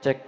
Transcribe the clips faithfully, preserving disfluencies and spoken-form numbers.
Cek.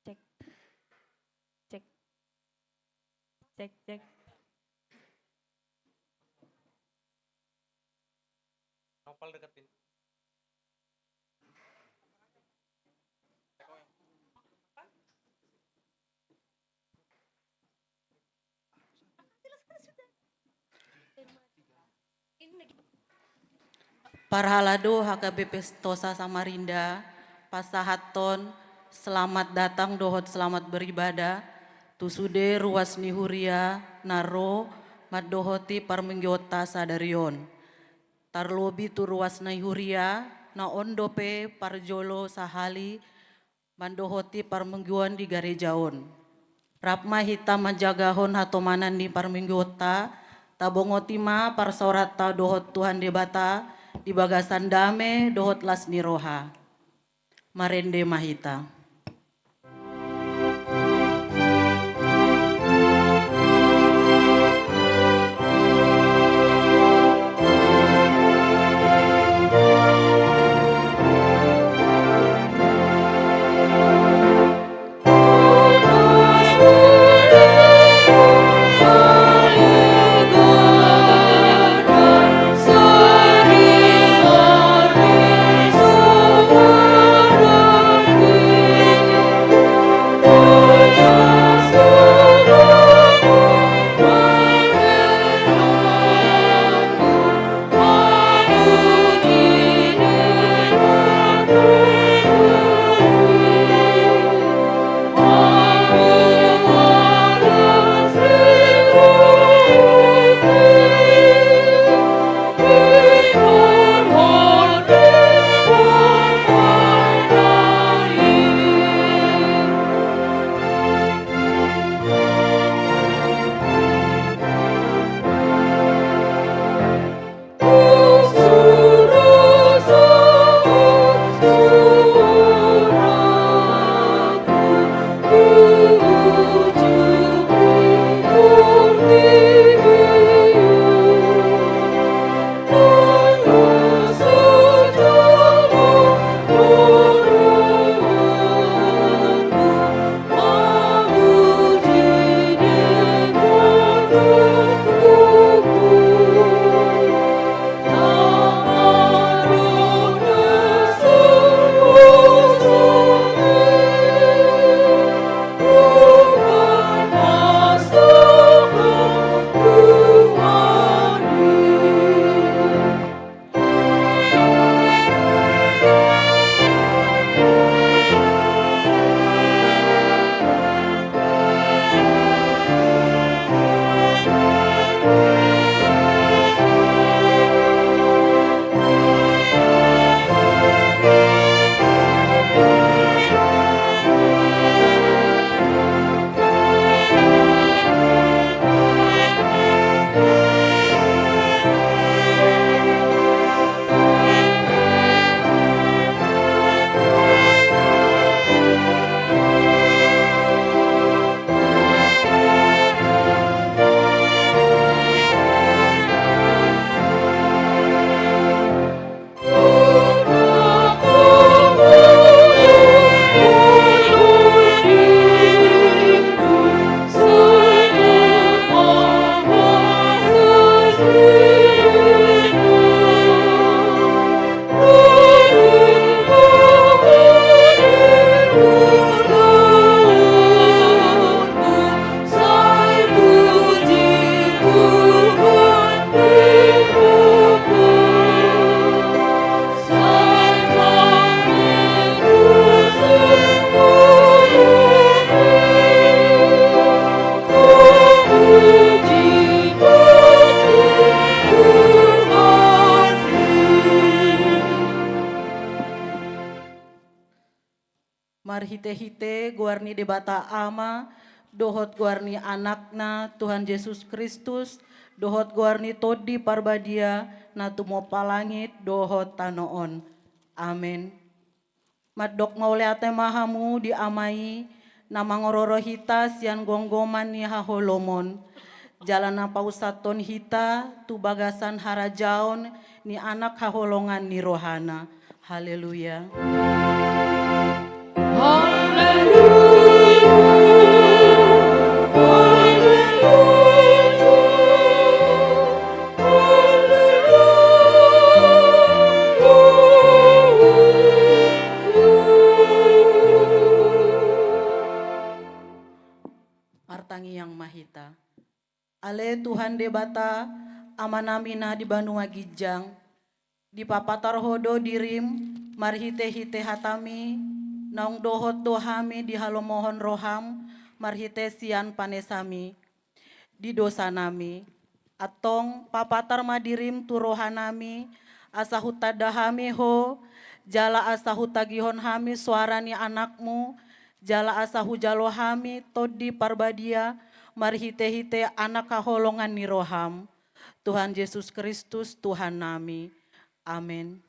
Cek. Cek. Cek, cek. Noval dekat pintu. Parhalado H K B P Sentosa Samarinda, pasahathon selamat datang dohot selamat beribadah tu sude ruas ni huria na ro mandohoti parmingguonta sadari on. Tarlobi tu ruas ni huria na on dope parjolo sahali mandohoti parmingguon di gareja on. Rap ma hita manjagahon hatomanan ni parmingguonta, tabongoti ma parsaoranta dohot Tuhan Debata di bagasan dame dohot las ni roha. Marende ma hita. Hite-hite goar ni Debata Ama, dohot goar ni Anakna, Tuhan Jesus Kristus, dohot goar ni Tondi Parbadia, na tumompa langit dohot tano on. Amen. Mandok mauliate ma hamu di Ama i, na mangororo hita sian gomgoman ni haholomon. Jala na pausahon hita tu bagasan harajaon ni Anak haholongan ni rohana. Haleluya. Haleluya. Haleluya. Martangiang ma hita. Ale Tuhan Debata, Amanami na di banua ginjang, dipapatar Ho do dirim marhite-hite hatami, naung dohot do hami dihalomohon roham marhite sian panesami di dosanami. Antong papatar ma dirim tu rohanami, asa hutanda hami Ho, jala asa hutagihon hami soara ni Anakmu, jala asa hujalo hami Tondi Parbadia marhite-hite Anak haholongan ni roham, Tuhan Jesus Kristus Tuhannami. Amen.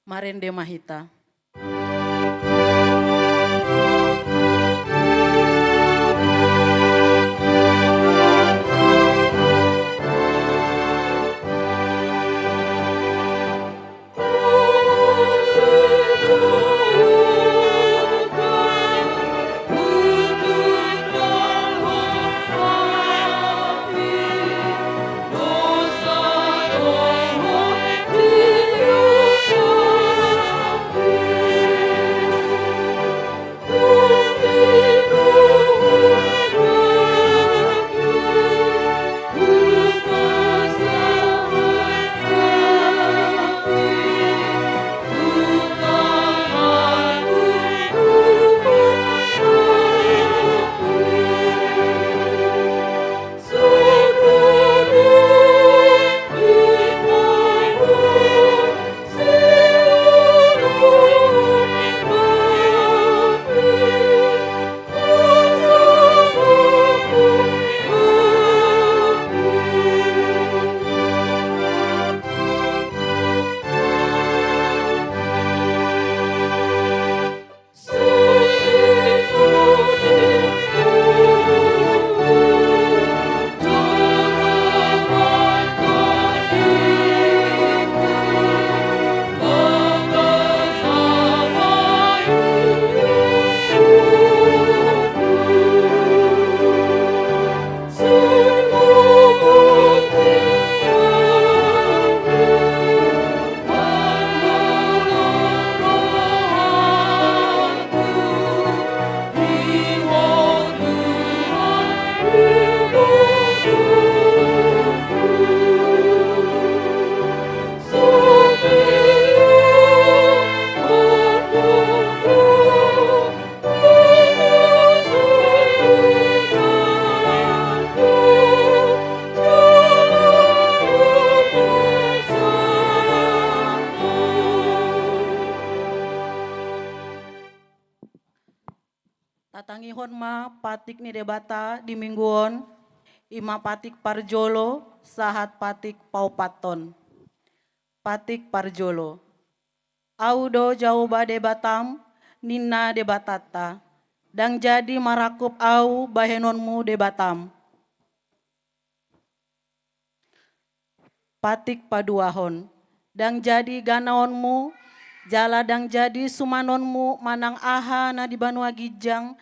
Marende ma hita. Tatangihon ma patik ni Debata di minggu on, i ma patik parjolo sahat patik paopathon. Patik parjolo. Ahu do Jahowa Debatam, ninna Debatanta, ndang jadi marangkup Ahu bahenonmu Debatam. Patik paduahon. Ndang jadi ganaonmu, jala ndang jadi sumanonmu manang aha na di banua ginjang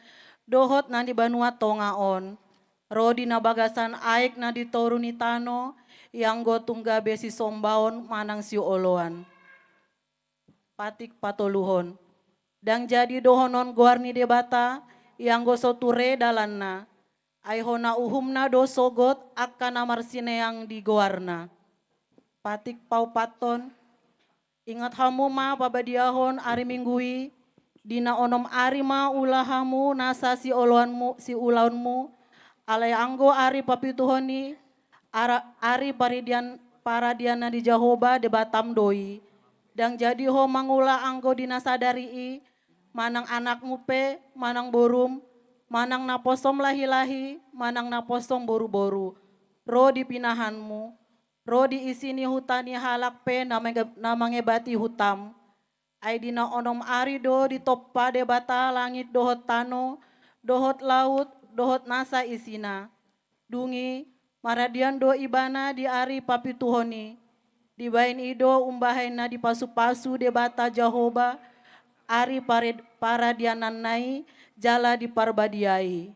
dohot na di banua tonga on, ro di na bagasan aek na di toru ni tano, ianggo tung gabe sisombaon manang sioloan. Patik patoluhon. Ndang jadi dohonon goar ni Debata, ianggo so ture dalanna. Ai hona uhumna do sogot angka na marsineang di goarna. Patik paopathon. Ingot hamu ma pabadiahon ari Minggu i, di na onom ari ma ula hamu nasa sioloanmu, siulaonmu, alai anggo ari papituhon i, ara-, ari paridian, paradianna di Jahowa Debatam do i, Ndang jadi ho mangula anggo di na sadari i, manang anakmu pe, manang borum, manang naposom lahi-lahi, manang naposom boru-boru, ro di pinahanmu, ro di isi ni huta ni halak pe na menge-, na mangebati hutam. Ai di na onom ari do ditompa Debata langit dohot tano, dohot laut, dohot nasa isina. Dung i, maradian do Ibana di ari papituhon i. Dibahen i do umbahen na dipasu-pasu Debata Jahowa ari pared-, paradiananna i jala diparbadiai.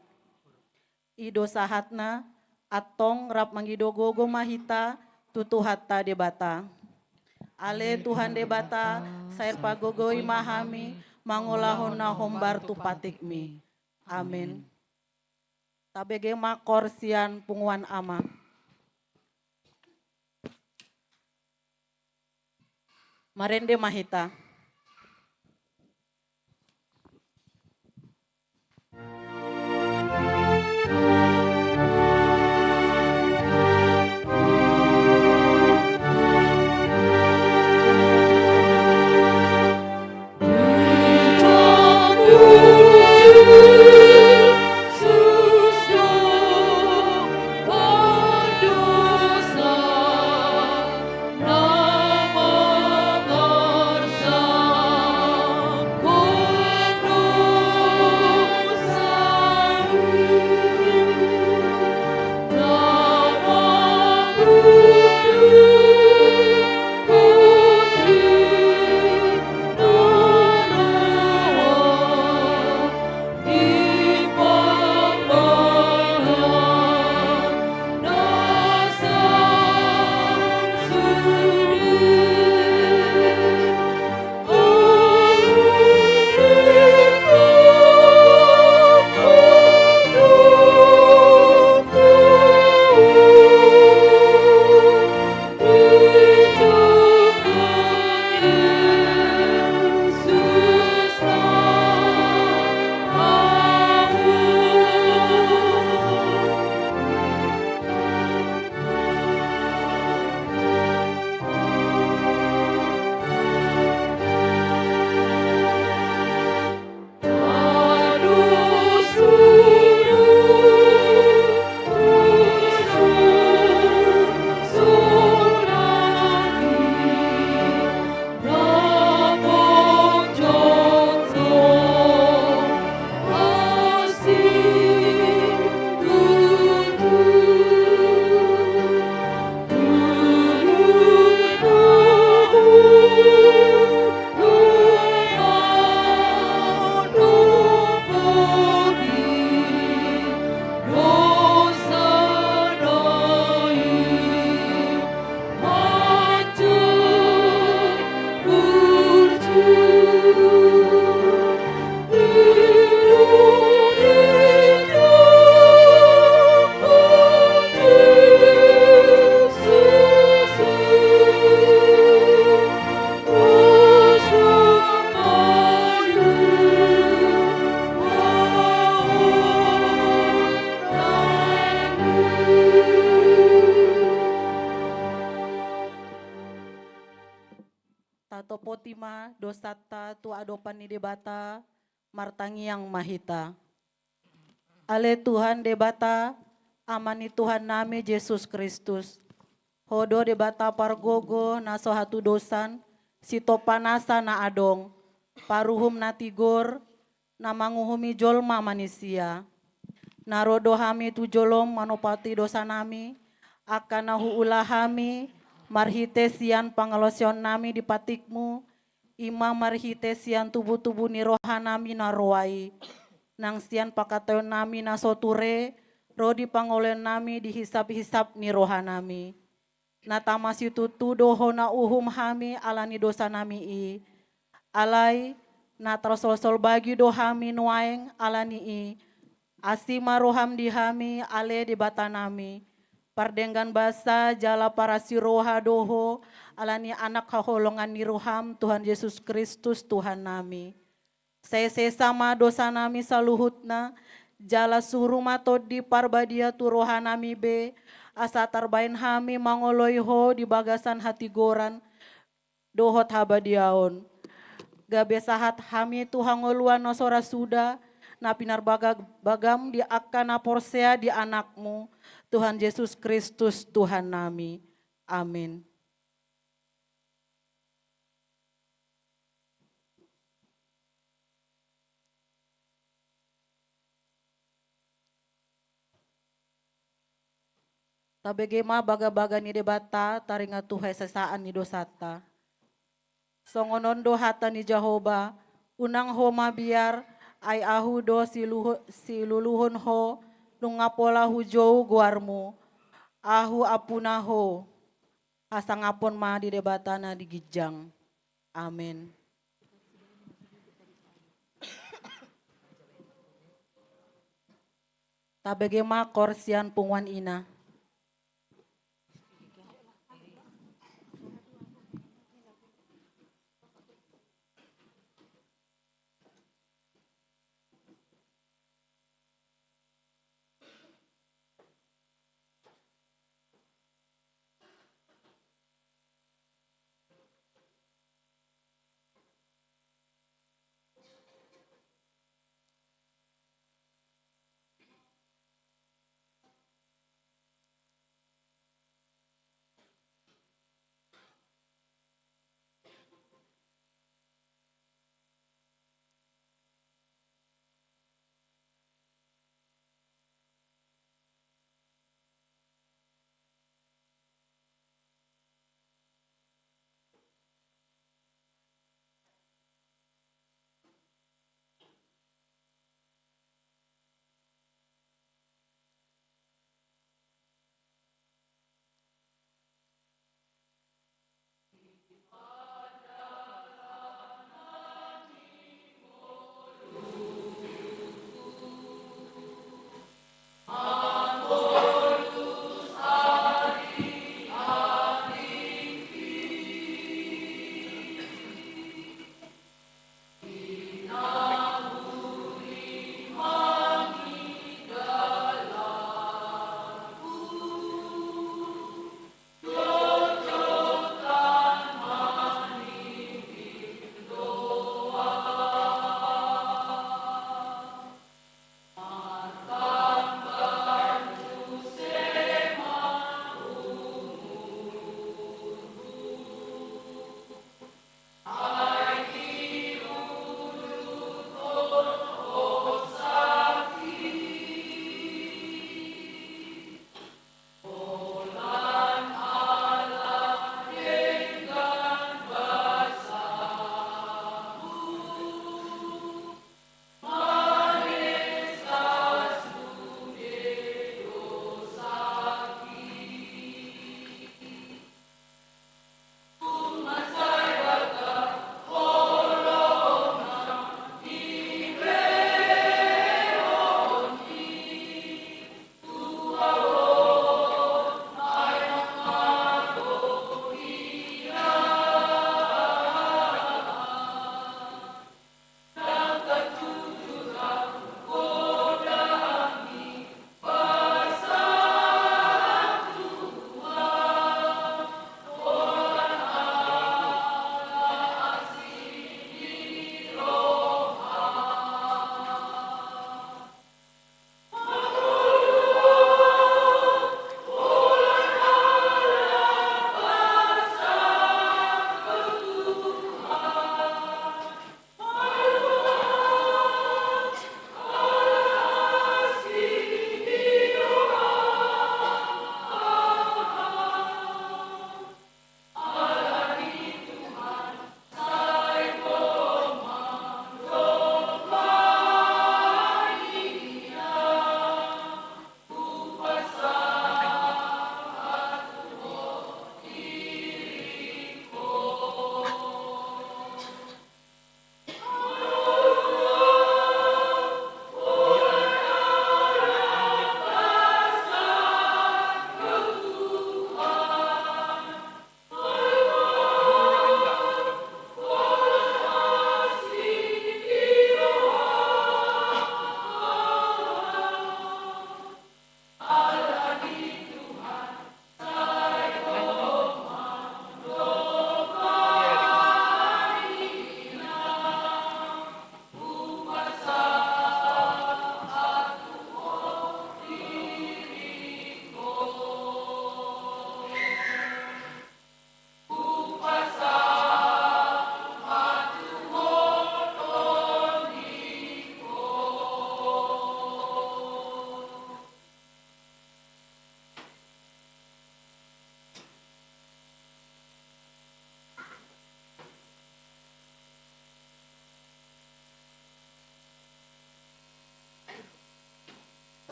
I do sahatna, antong rap mangido gogo ma hita tu Tuhanta Debata. Ale Tuhan Debata, sai pagogoi ma hami mangulahon na hombar tu patikmi. Amin. Tabege ma koor sian punguan ama. Marende ma hita. Tatopoti ma dosanta tu adopan ni Debata, martangiang ma hita. Ale Tuhan Debata, Ama ni Tuhannami Jesus Kristus, Ho do Debata pargogo na so hatudosan, sitompa nasa na adong, paruhum na tigor, na manguhumi jolma manisia. Na ro do hami tu jolom manopoti dosanami, angka na huula hami, marhite sian pangalaosionnami di patikmu, i ma marhite sian tubu-tubu ni rohanami na roa i, nang sian pangkataionnami na so ture, ro di pangoloionnami di hisap-hisap ni rohanami. Na tama situtu do hona uhum hami ala ni dosanami i. Alai, na tarsolsol bagi do hami nuaeng ala ni i. Asi ma roham di hami ale Debatanami. Pardenggan basa jala parasi roha do ho ala ni anak haholongan ni roham Tuhan Jesus Kristus Tuhannami. Sai sesa ma dosanami saluhutna, jala suru ma Tondi Parbadia tu rohanami be, asa tarbaen hami mangoloi ho di bagasan hatigoran, dohot habadiaon. Gabe sahat hami tu hangoluan na so ra suda, na pinarbagam di angka na porsea di Anakmu, Tuhan Jesus Kristus Tuhan nami. Amin. Tabege ma bagabaga ni Debata taringot tu hasesaan ni dosanta. Songon on do hata ni Jahowa, unang ho mabiar, ai ahu do siluhu-, siluluhon ho, nunga pola hujou goarmu, ahu ampuna ho, hasangapon ma di Debata na di ginjang. Amen. Tabege ma koor sian punguan ina.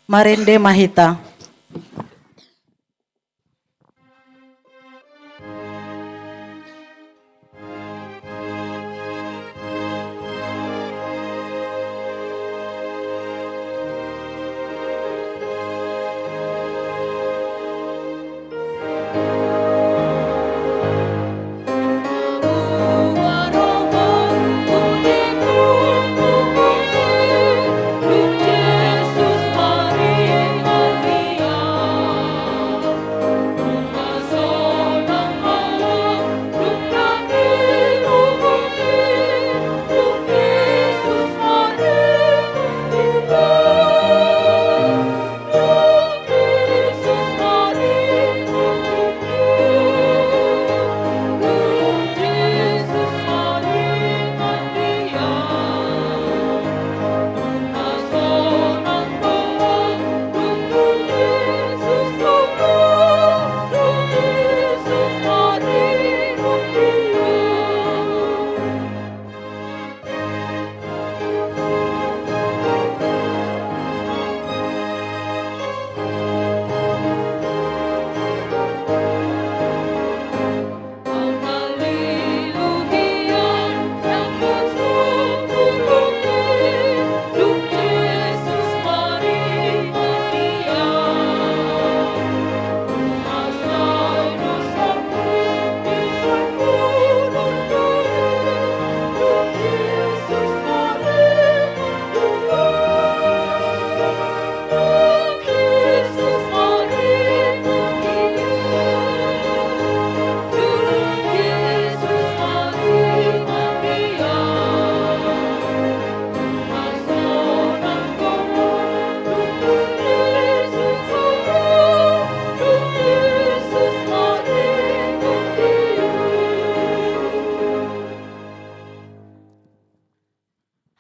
Marende ma hita.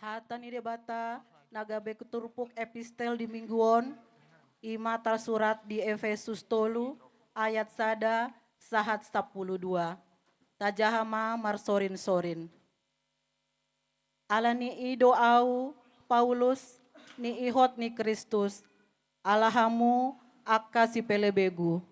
Hata ni Debata na gabe turpuk epistel di minggu on, i ma tarsurat di Efesus tolu ayat sada sahat sampulu dua. Tajaha ma marsorinsorin. Ala ni i do ahu, Paulus, niihot ni Kristus, ala hamu angka sipelebegu.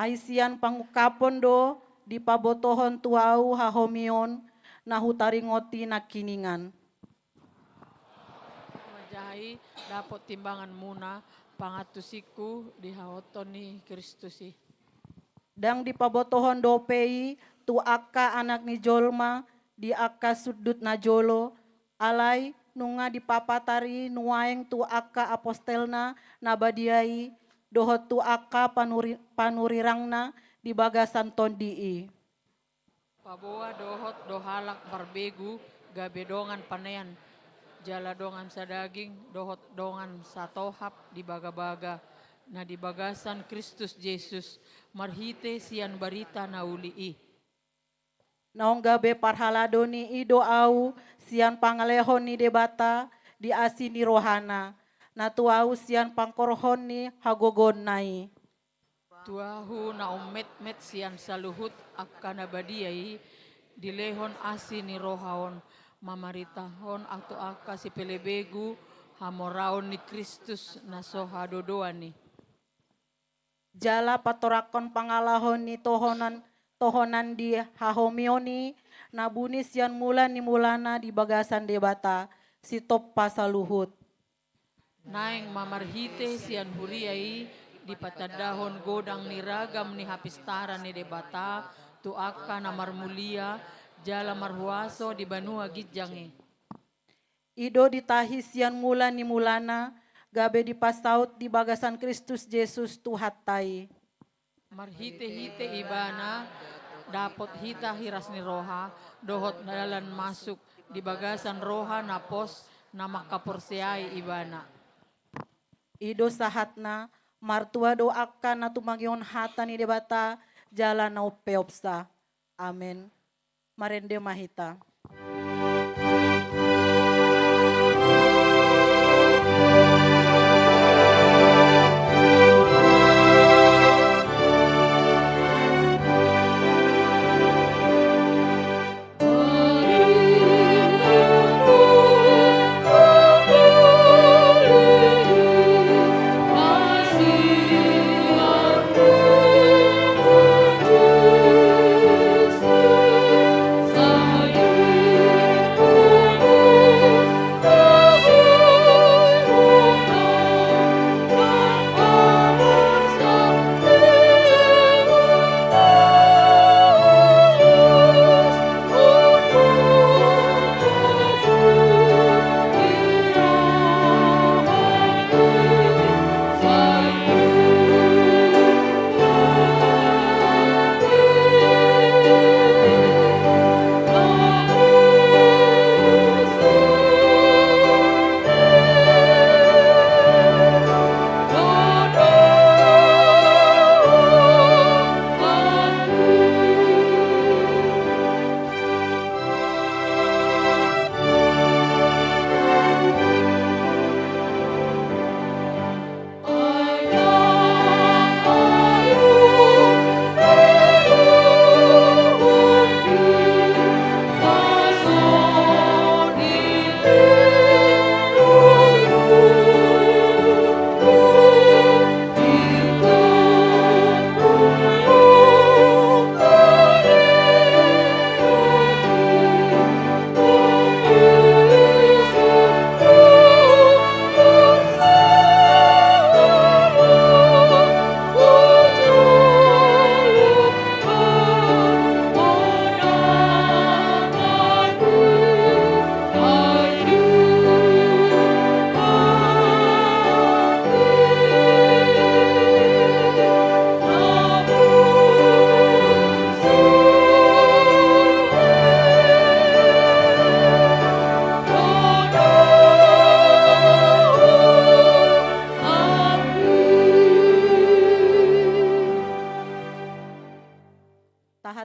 Ai sian pangungkapon do dipabotohon tu ahu hahomion na hutaringoti nangkiningan. Manjaha i dapot timbanganmuna pangantusingku di haoton ni Kristus i. Ndang dipabotohon dope i tu angka anak ni jolma di angka sundut na jolo, alai nunga dipapatar i nuaeng tu angka apostelna na badia i, dohot tu angka panuri-, panurirangna di bagasan tondi i. Paboa dohot do halak marbegu gabe dongan panean, jala dongan sadaging dohot dongan satohap di bagabaga na di bagasan Kristus Jesus, marhite sian barita na uli i. Naung gabe parhalado ni i do ahu sian pangalehon ni Debata di asi ni rohana, na tu ahu sian pangkorhon ni hagogoonna i. Tu ahu na ummetmet sian saluhut angka na badia i, dilehon asi ni roha on, mamaritahon tu angka sipelebegu hamoraon ni Kristus na so hadodoan i. Jala patorangkon pangalaho ni tohonan, tohonan di hahomion i, na buni sian mula ni mulana di bagasan Debata, sitompa saluhut. Naeng ma marhite sian huria i, dipatandahon godang ni ragam ni hapistaran ni Debata, tu angka na marmulia, jala marhuaso di banua ginjang i. I do ditahi sian mula ni mulana, gabe dipasaut di bagasan Kristus Jesus Tuhanta i. Marhitehite Ibana, dapot hita hiras ni roha, dohot dalan masuk di bagasan roha na pos na mangkaporseai Ibana. I do sahatna, martua do angka na tumangihon hata ni Debata, jala na umpeopsa. Amen. Marende ma hita.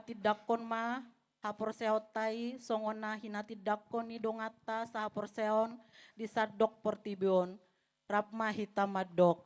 Tindangkon ma haporseaonta i songon na hinatindanghon ni donganta sahaporseaon di sandok portibi on. Rap ma hita mandok.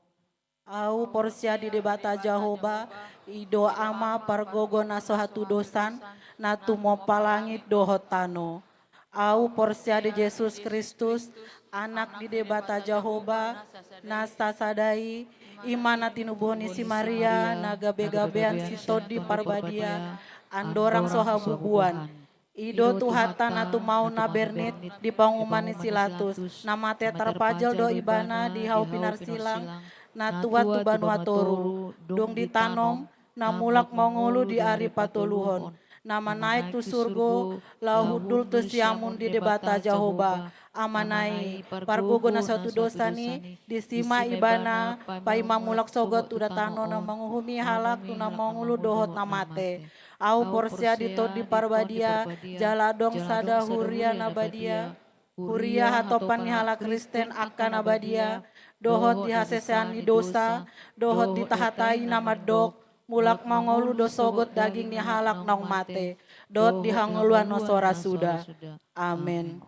Ahu porsea di Debata Jahowa, i do Ama pargogo na so hatudosan, na tumompa langit dohot tano. Ahu porsea di Jesus Kristus, Anak di Debata Jahowa, na sasada i, i ma na tinubuhon ni si Maria, na gabegabean si Tondi Parbadia, andorang so habubuan. I do Tuhanta na tumaon na bernit di panguhuman ni si Latus, na mate tarpajal do ibana di hau pinarsilang, na tuat tu banua toru, dung ditanom, na mulak mangolu di ari patoluhon, na manaek tu surgo, laho hundul tu siamun ni Debata Jahowa, Amana i, pargogo na so hatudosan i, disi ma ibana paima mulak sogot tu uda tano na manguhumi halak tu na mangolu dohot na mate. Ahu porsea di Tondi Parbadia, jala adong sada huria na badia, huria hatopan ni halak Kristen angka na badia, dohot di hasesean ni dosa, dohot di tahatai na mandok, mulak mangolu do sogot daging ni halak naung mate, dohot di hangoluan na so ra suda. Amen.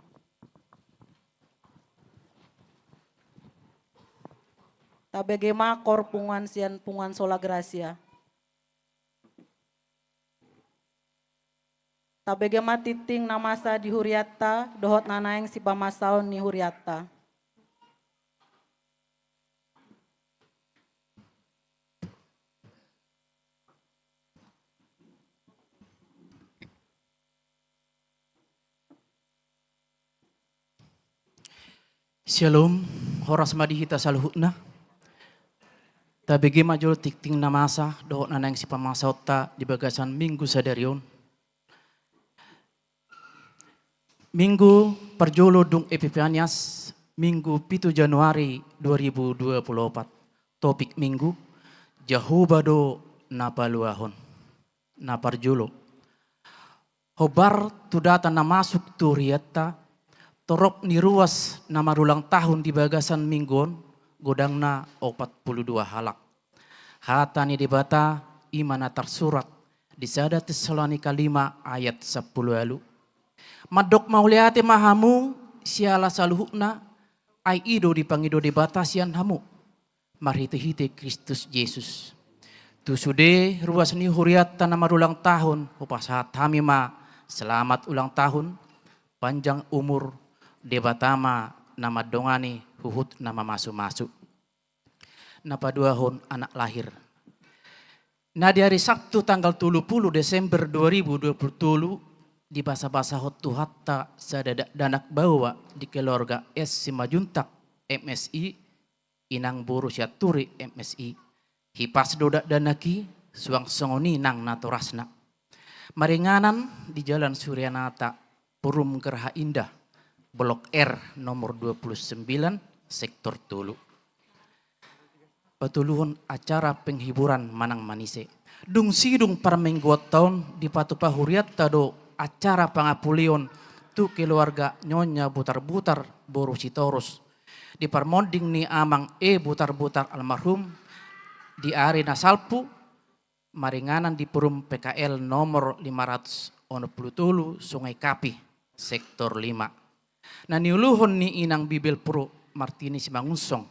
Tabege ma koor punguan sian punguan Sola Gratia. Tabege ma tingting na masa di hurianta, dohot na naeng sipamasaon ni hurianta. Syalom, horas ma di hita saluhutna. Tabege ma jolo tingting na masa dohot na naeng sipamasaonta di bagasan Minggu sadari on. Minggu parjolo dung Epipanias, Minggu pitu Januari dua ribu dua puluh opat. Topik Minggu, Jahowa do na paluahon. Na parjolo. Hombar tu data na masuk tu hurianta, torop ni ruas na marulang tahun di bagasan Minggu on, godangna opat pulu dua halak. Hata ni Debata i ma na tarsurat di sada Tesalonika lima ayat sampulu ualu. Mandok mauliate ma hamu siala saluhutna, ai i do dipangido Debata sian hamu marhitehite Kristus Jesus. Tu sude ruas ni hurianta na marulang tahun, hupasahat hami ma selamat ulang tahun, panjang umur, Debata ma na mandongani huhut na mamasumasu. Na paduahon anak lahir. Na di ari Sabtu tanggal tolu pulu Desember dua ribu dua puluh tolu, dibasabasahon Tuhanta sada dakdanak baoa di keluarga S Simanjuntak, M Si, inang boru Sianturi, M Si. Hipas do dakdanak i, suang songon i nang natorasna. Maringanan di Jalan Surianata, Perum Geraha Indah, Blok R nomor dua puluh sembilan, sektor tolu. Patoluhon acara penghiburan manang manise. Dung sidung parmingguonta on dipatupa hurianta do acara pangapulion tu keluarga Nyonya Butarbutar boru Sitorus. Di parmonding ni Amang E Butarbutar almarhum di ari na salpu, maringanan di Perum P K L nomor lima ratus onom pulu tolu Sungai Kapi, sektor lima. Na niuluhon ni Inang Bibelvrouw Martini Simangunsong,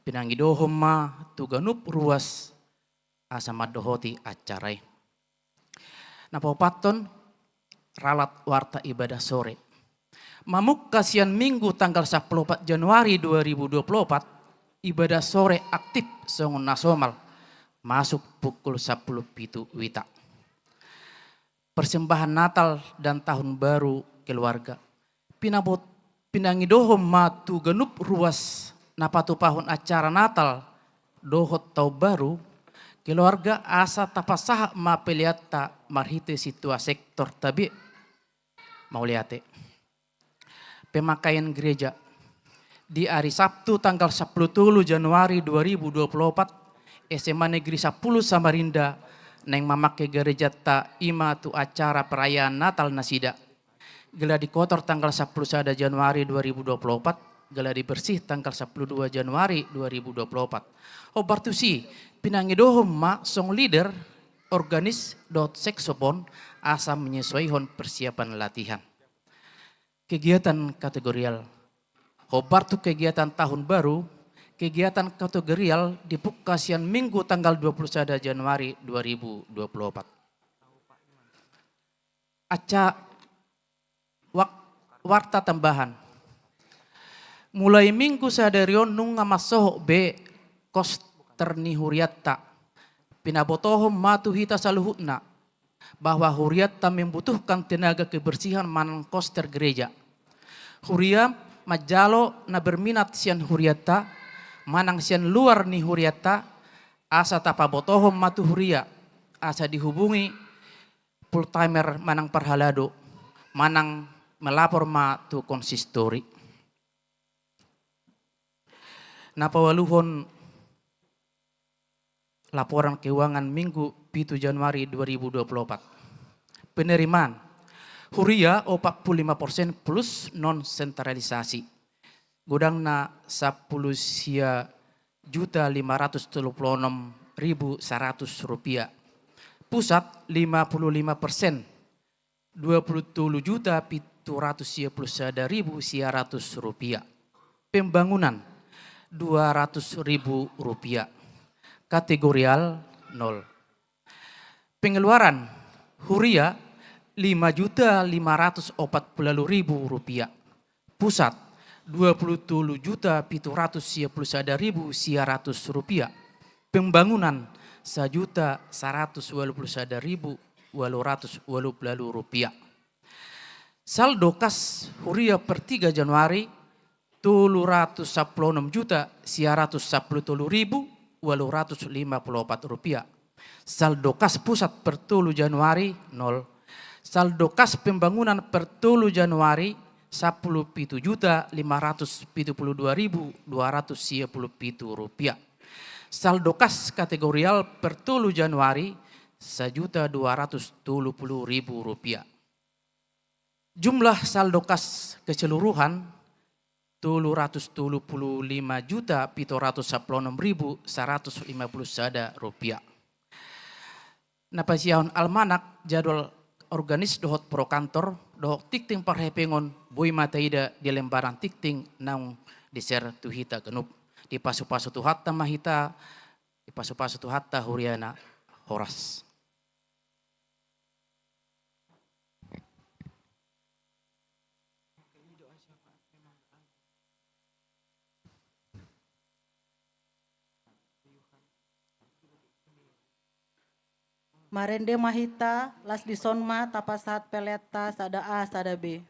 pinangidohon ma tu ganup ruas asa mandohoti acara i. Na paopathon, ralat warta ibadah sore. Mamungka sian Minggu tanggal sampulu opat Januari dua ribu dua puluh opat, ibadah sore aktif songon na somal, masuk pukul sampulu pitu wita. Persembahan Natal dan Tahun Baru keluarga. Pinabot-, pinangidohon ma tu ganup ruas na patupahon acara Natal dohot Tahun Baru keluarga asa tapasahat ma peleanta marhite sintua sektor tabe. Mauliate. Pemakaian gereja. Di ari Sabtu tanggal sampulu tolu Januari dua ribu dua puluh opat, S M A Negeri Sampulu Samarinda naeng mamake gerejanta i ma tu acara perayaan Natal nasida. Geladi kotor tanggal sampulu sada Januari dua ribu dua puluh opat, geladi bersih tanggal sampulu dua Januari dua ribu dua puluh opat. Hombar tusi, pinangidohon ma song leader organis dohot saksofon asa menyesuaihon persiapan latihan. Kegiatan kategorial. Hombar tu kegiatan tahun baru, kegiatan kategorial dibuka sian Minggu tanggal dua puluh sada Januari dua ribu dua puluh opat. Acara wak-, warta tambahan. Mulai Minggu sadari on nunga mansohot be koster ni hurianta. Pinabotohon ma tu hita saluhutna bahwa hurianta membutuhkan tenaga kebersihan manang koster gereja. Huria manjalo na berminat sian hurianta manang sian luar ni hurianta, asa tapabotohon ma tu huria, asa dihubungi full timer manang parhalado, manang melapor ma tu konsistori. Na paualuhon laporan keuangan Minggu pitu Januari dua ribu dua puluh opat. Penerimaan huria opat puluh lima persen plus non sentralisasi. Godangna sampulu sia juta lima ratus tolu puluh onom ribu saratus rupiah. Pusat lima puluh lima persen, dua puluh tolu juta pitu ratus sia puluh sada ribu sia ratus rupiah. Pembangunan dua ratus ribu rupiah. Kategorial nol. Pengeluaran huria lima juta lima ratus opat puluh ribu rupiah. Pusat dua puluh tolu juta pitu ratus sia puluh sada ribu sia ratus rupiah. Pembangunan sajuta saratus ualu puluh sada ribu ualu ratus ualu puluh rupiah. Saldo kas huria per tiga Januari tolu ratus sampulu onom juta sia ratus sampulu tolu ribu ualu ratus lima puluh opat rupiah. Saldo kas pusat per tolu Januari nol. Saldo kas pembangunan per tolu Januari sampulu pitu juta lima ratus pitu puluh dua ribu dua ratus sia puluh pitu rupiah. Saldo kas kategorial per tolu Januari sajuta dua ratus tolu puluh ribu rupiah. Jumlah saldo kas keseluruhan tolu ratus tolu puluh lima juta pitu ratus sampulu onom ribu saratus lima puluh sada rupiah. Na pasiahon almanak, jadwal organis dohot pro kantor dohot tingting parhepengon boi ma taida di lembaran tingting naung di-share tu hita ganup. Dipasupasu Tuhanta ma hita, dipasupasu Tuhanta huriana. Horas. Marende ma hita, las dison ma tapasahat peleanta sada A sada B.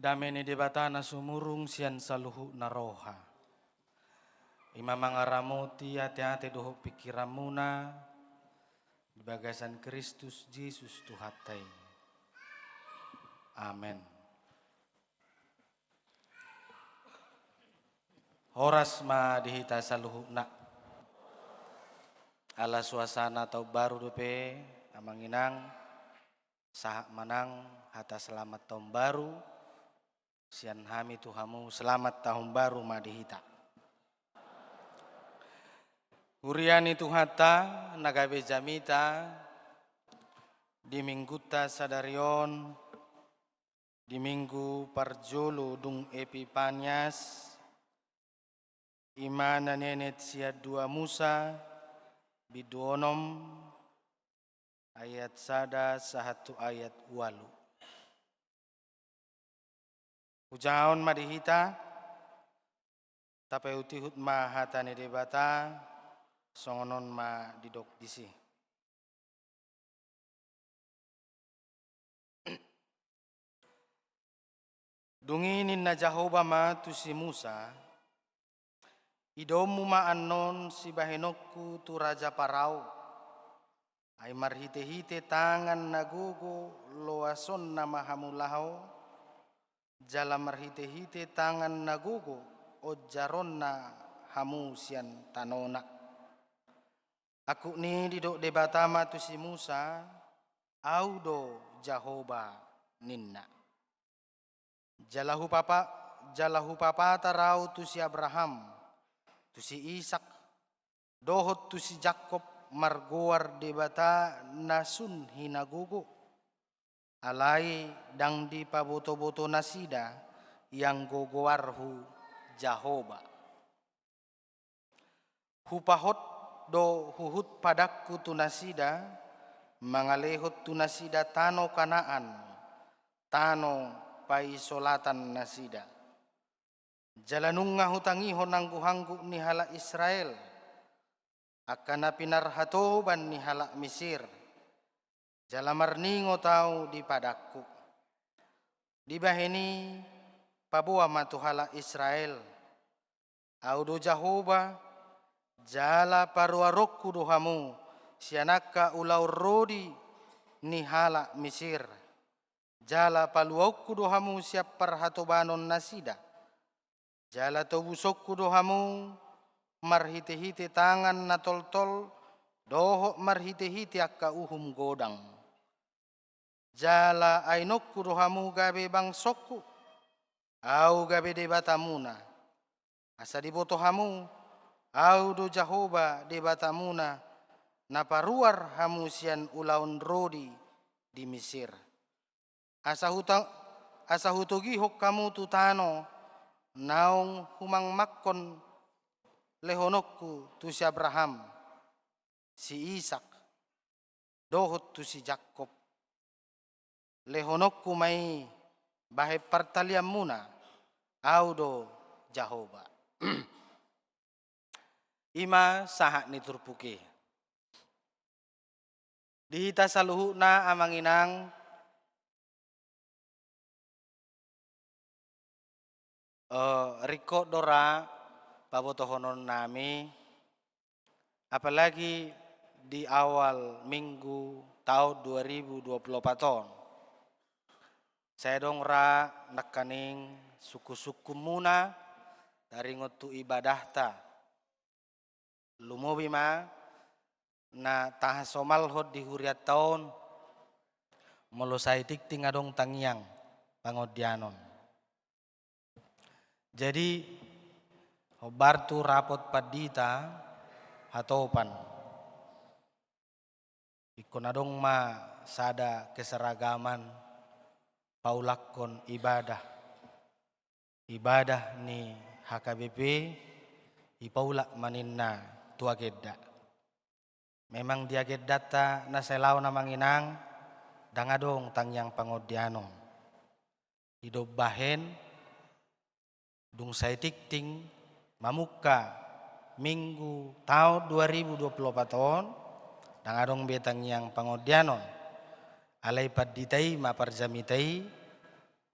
Dame ni Debata na sumurung sian saluhutna roha, i ma mangaramoti ateate dohot pingkiranmuna di bagasan Kristus Jesus Tuhanta i. Amen. Horas ma di hita saluhutna. Ala suasana taon baru dope, amang inang, sahat ma nang hata selamat taon baru sian hami tu hamu. Selamat tahun baru ma di hita. Huria ni Tuhanta na gabe jamita, di minggunta sadari on, di minggu parjolo dung Epipanias, i ma na nienet sian dua Musa, bindu onom, ayat sada sahat tu ayat ualu. Hujahaon ma di hita, tapaihutihut ma hata ni Debata, songon on ma didok disi. Dung i ninna Jahowa ma tu si Musa, idaonmu ma annon sibahenonku tu raja Parao, ai marhitehite tangan na gogo loasonna ma hamu laho, jala marhitehite tangan na gogo onjaronna hamu sian tanona. Angkup ni didok Debata ma tu si Musa, Au do Jahowa, ninna. Jala hupapa, jala hupapatar Au tu si Abraham, tu si Isak, dohot tu si Jakob margoar Debata na sun hinagogo. Alai ndang dipabotoboto nasida ianggo goarhu Jahowa. Hupahot do huhut padangku tu nasida, mangalehon tu nasida tano Kanaan, tano paisolatan nasida. Jala nunga hutangihon angguk-angguk ni halak Israel, angka na pinarhatoban ni halak Misir, jala marningot Au di padangku. Dibahen i, paboa ma tu halak Israel, Au do Jahowa, jala paruaronku do hamu sian angka ulaon rodi ni halak Misir, jala paluaonku do hamu sian parhatobanon nasida, jala tobusonku do hamu marhitehite tangan na toltol dohot marhitehite angka uhum godang. Jala ainonku do hamu gabe bangsongku, Au gabe Debatamuna. Asa diboto hamu, Au do Jahowa Debatamuna, na paruar hamu sian ulaon rodi di Misir. Asa huta-, asa hutogihon hamu tu tano naung humangmangkon lehononku tu si Abraham, si Isak, dohot tu si Jakob. Lehononku ma i bahen partalianmuna, Au do Jahowa. I ma sahat ni turpuk i. Di hita saluhutna, amang inang, eh, ringkot do ra pabotohononnami, apalagi di awal minggu taon dua ribu dua puluh opat on. Sai adong ra nangkaning sungkunsungkunmuna taringot tu ibadahta. Lumobi ma na tahasomalhon di hurianta on, molo sai tingting adong tangiang pangondianon. Jadi, hombar tu rapot pandita hatopan. Ingkon adong ma sada keseragaman paulakkon ibadah. Ibadah ni H K B P, ipaulak ma ninna tu agenda. Memang di agendanta na sai laon, amang inang, ndang adong tangiang pangondianon. Didok bahen, dung sai tingting mamungka minggu taon dua ribu dua puluh opat on, ndang adong be tangiang pangondianon. Alai pandita i ma parjamita i,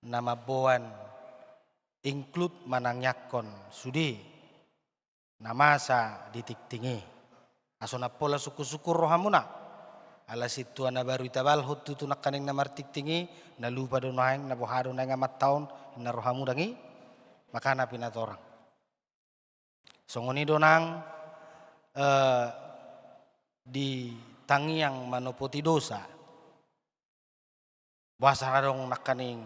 na mamboan include manangiangkon sude na masa di tingting i. Asa unang pola sungkun-sungkun rohamuna. Ala sintua na baru itabalhon tutu nangkaning na martingting i, na lupa do naeng, na boha do naeng amanta on, inna rohamu dang i, makana pinatorang. Songon i do nang, eh, di tangiang manopoti dosa. Boasa adong nangkaning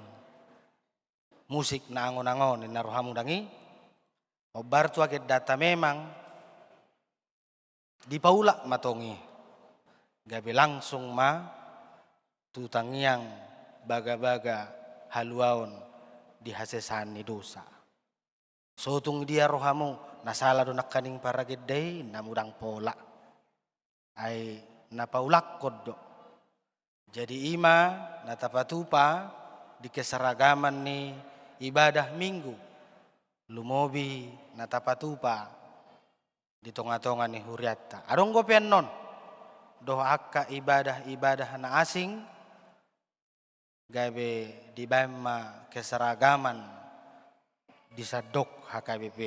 musik na angon-angon, inna rohamu dang i? Hombar tu agendanta memang dipaulak ma tong i. Gabe langsung ma tu tangiang bagabaga haluaon di hasesaan ni dosa. So tung dia rohamu, na sala do nangkaning paragenda i, na mudang pola. Ai na paulakkon do. Jadi i ma na tapatupa di keseragaman ni ibadah Minggu. Lumobi na tapatupa di tonga-tonga ni hurianta. Adong dope annon dohot angka ibadah-ibadah na asing, gabe dibaen ma keseragaman di sandok H K B P.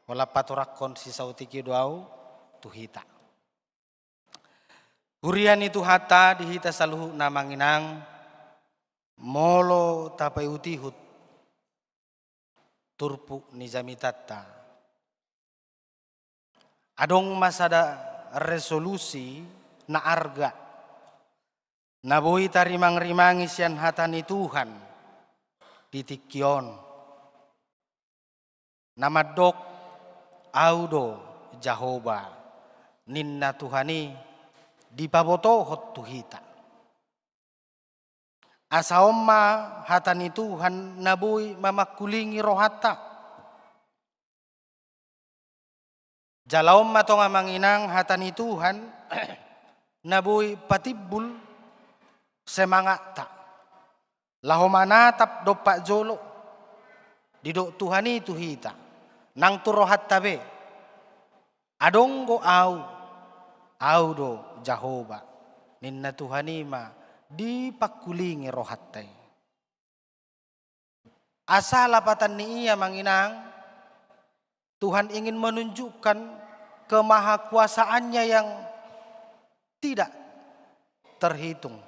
Holan patorangkon sisaotik i do ahu tu hita. Huria ni Tuhanta, di hita saluhutna amang inang, molo tapaihut-ihut turpuk ni jamitanta, adong ma sada resolusi na arga, na boi tarimang-rimangi sian hata ni Tuhan di tingki on, na mandok: Ahu do Jahowa, ninna Tuhan i dipabotohon tu hita. Asa on ma hata ni Tuhan na boi mamangkulingi rohanta. Jala on ma tong amang inang hata ni Tuhan na boi patimbul semangatta laho manatap dompak jolo. Didok Tuhan i tu hita nang tu rohanta be: Adong do Ahu, Ahu do Jahowa, ninna Tuhan i ma dipangkulingi rohanta i. Asa lapatan ni i amang inang, Tuhan ingin menunjukkan kemahakuasaannya yang tidak terhitung.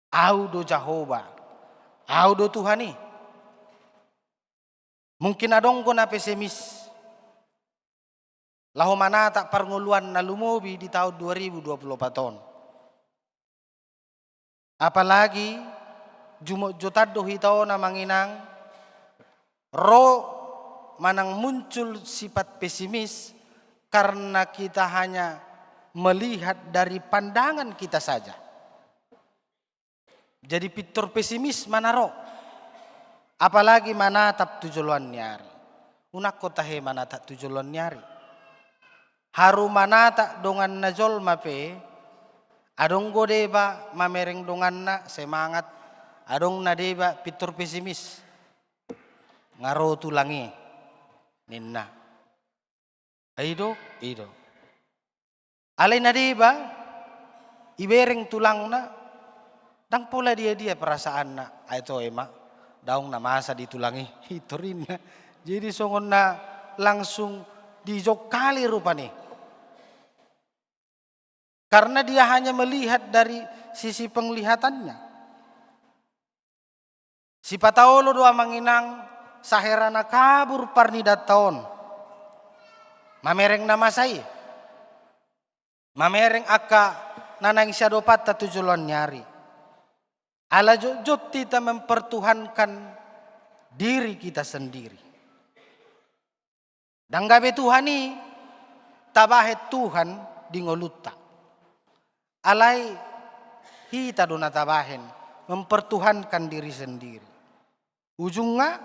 Ahu do Jahowa, Ahu do Tuhan i. Mungkin adong do na pesimis laho manatap parngoluan na lumobi di taon dua ribu dua puluh opat on. Apalagi jumotjotan do hita on amang inang, ro manang muncul sifat pesimis karena kita hanya melihat dari pandangan kita saja. Jadi pintor pesimis ma na ro, apalagi manatap tu joloan ni ari. Unang ho tahe manatap tu joloan ni ari. Haru manatap donganna jolma pe, adong do deba mamereng donganna semangat, adong na deba pintor pesimis. Nga ro tulang i, ninna. I do, i do. Alai na deba ibereng tulangna, ndang pola dia-dia perasaanna, ai toe ma, daong na masa di tulang i, i torinna. Jadi songon na langsung dijongkali rupani. Karena dia hanya melihat dari sisi penglihatannya. Sipata olo do amang inang, sahera na kabur parnidanta on, mamereng na masa i, mamereng angka na naeng siadopanta tu joloan ni ari. Ala jotjot hita mempertuhankan diri kita sendiri. Ndang gabe Tuhan i tabahen Tuhan di ngolunta. Alai hita do na tabahen mempertuhankan diri sendiri. Ujungna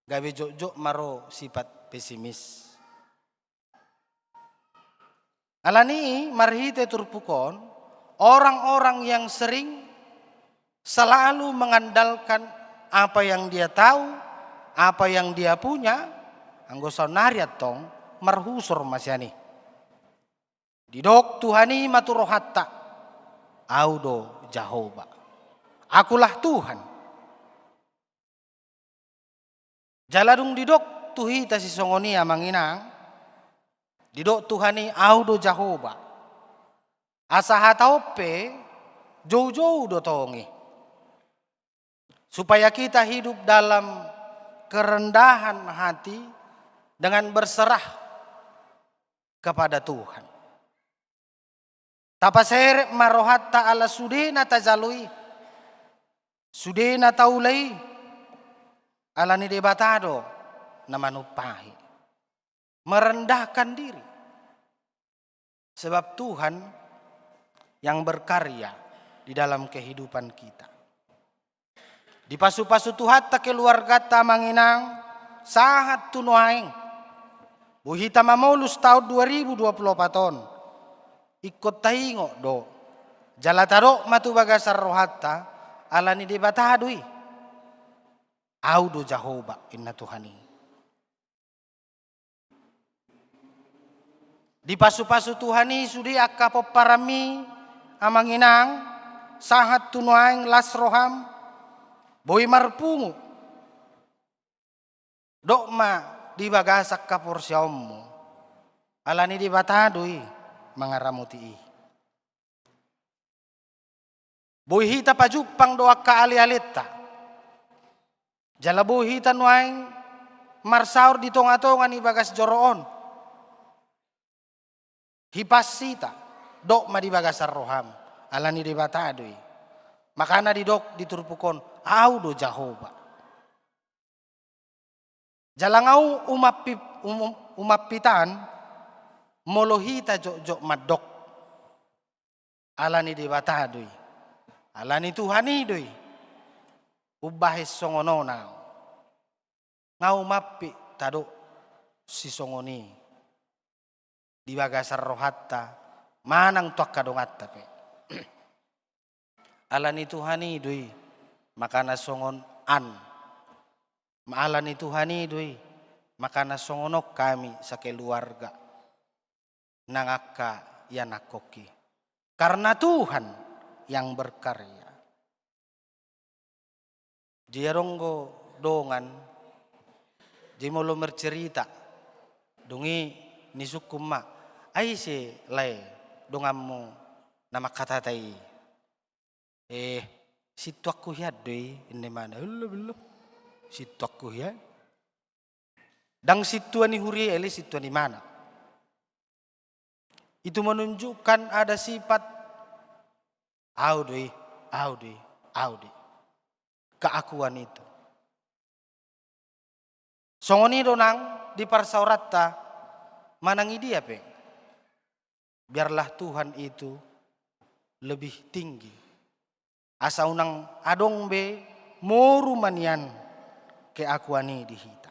gabe jotjot ma ro sifat pesimis. Alani i marhite turpuk on, orang-orang yang sering selalu mengandalkan apa yang dia tahu, apa yang dia punya, anggo saonnari antong marhusor ma sian i. Didok Tuhan i ma tu rohanta: Ahu do Jahowa. Akulah Tuhan. Jala dung didok tu hita sisongon i, amang inang, didok Tuhan i, Au do Jahowa. Asa hata on pe joujou do tong i. Supaya kita hidup dalam kerendahan hati dengan berserah kepada Tuhan. Tapaserep ma rohanta ala sude na tajalo i, sude na taula i, ala ni Debata do na manumpahi. Merendahkan diri. Sebab Tuhan yang berkarya di dalam kehidupan kita. Dipasupasu Tuhanta keluarganta, amang inang, sahat tu nuaeng. Boi hita mamolus taon dua ribu dua puluh opat on. Ingkon taingot do. Jala tadok ma tu bagasan rohanta, ala ni Debata do i. Au do Jahowa, inna Tuhan i. Dipasupasu Tuhan i sude angka pomparanmi, amang inang, sahat tu nuaeng las roham, boi marpungu. Dok ma di bagasan haporseaonmu, ala ni Debata do i mangaramoti i. Boi hita pajumpang do angka alealenta. Jala boi hita nuaeng marsaor di tongatonga ni bagas joro on. Hipas hita, dok ma di bagasan roham, ala ni Debata do i. Makana didok di turpuk on, Au do Jahowa. Jala nga umampi-, um-, umampitan, molo hita jotjot mandok, ala ni Debata do i, ala ni Tuhan i do i, umbahen songon on au. Nga umampit tadok sisongon i di bagasan rohanta manang tu angka donganta pe. Ala ni Tuhan i do i, makana songon an. Ala ni Tuhan i do i, makana songon on hami sakeluarga nang angka ianakhonki. Karena Tuhan yang berkarya. Jadi adong do dongan, jadi molo marcerita, dung i nisungkun ma, ai ise lae donganmu na manghatahata i. Eh, sintuanku hian do i, inna imana. Belum, belum. Sintuanku hian. Ndang sintua ni huria i, sintua ni imana. Itu menunjukkan ada sifat au do i, au do i, au do i. Keakuan itu. Songon i do nang di parsaoranta manang i dia pe. Biarlah Tuhan itu lebih tinggi. Asa unang adong be moru ma nian keakuan i di hita.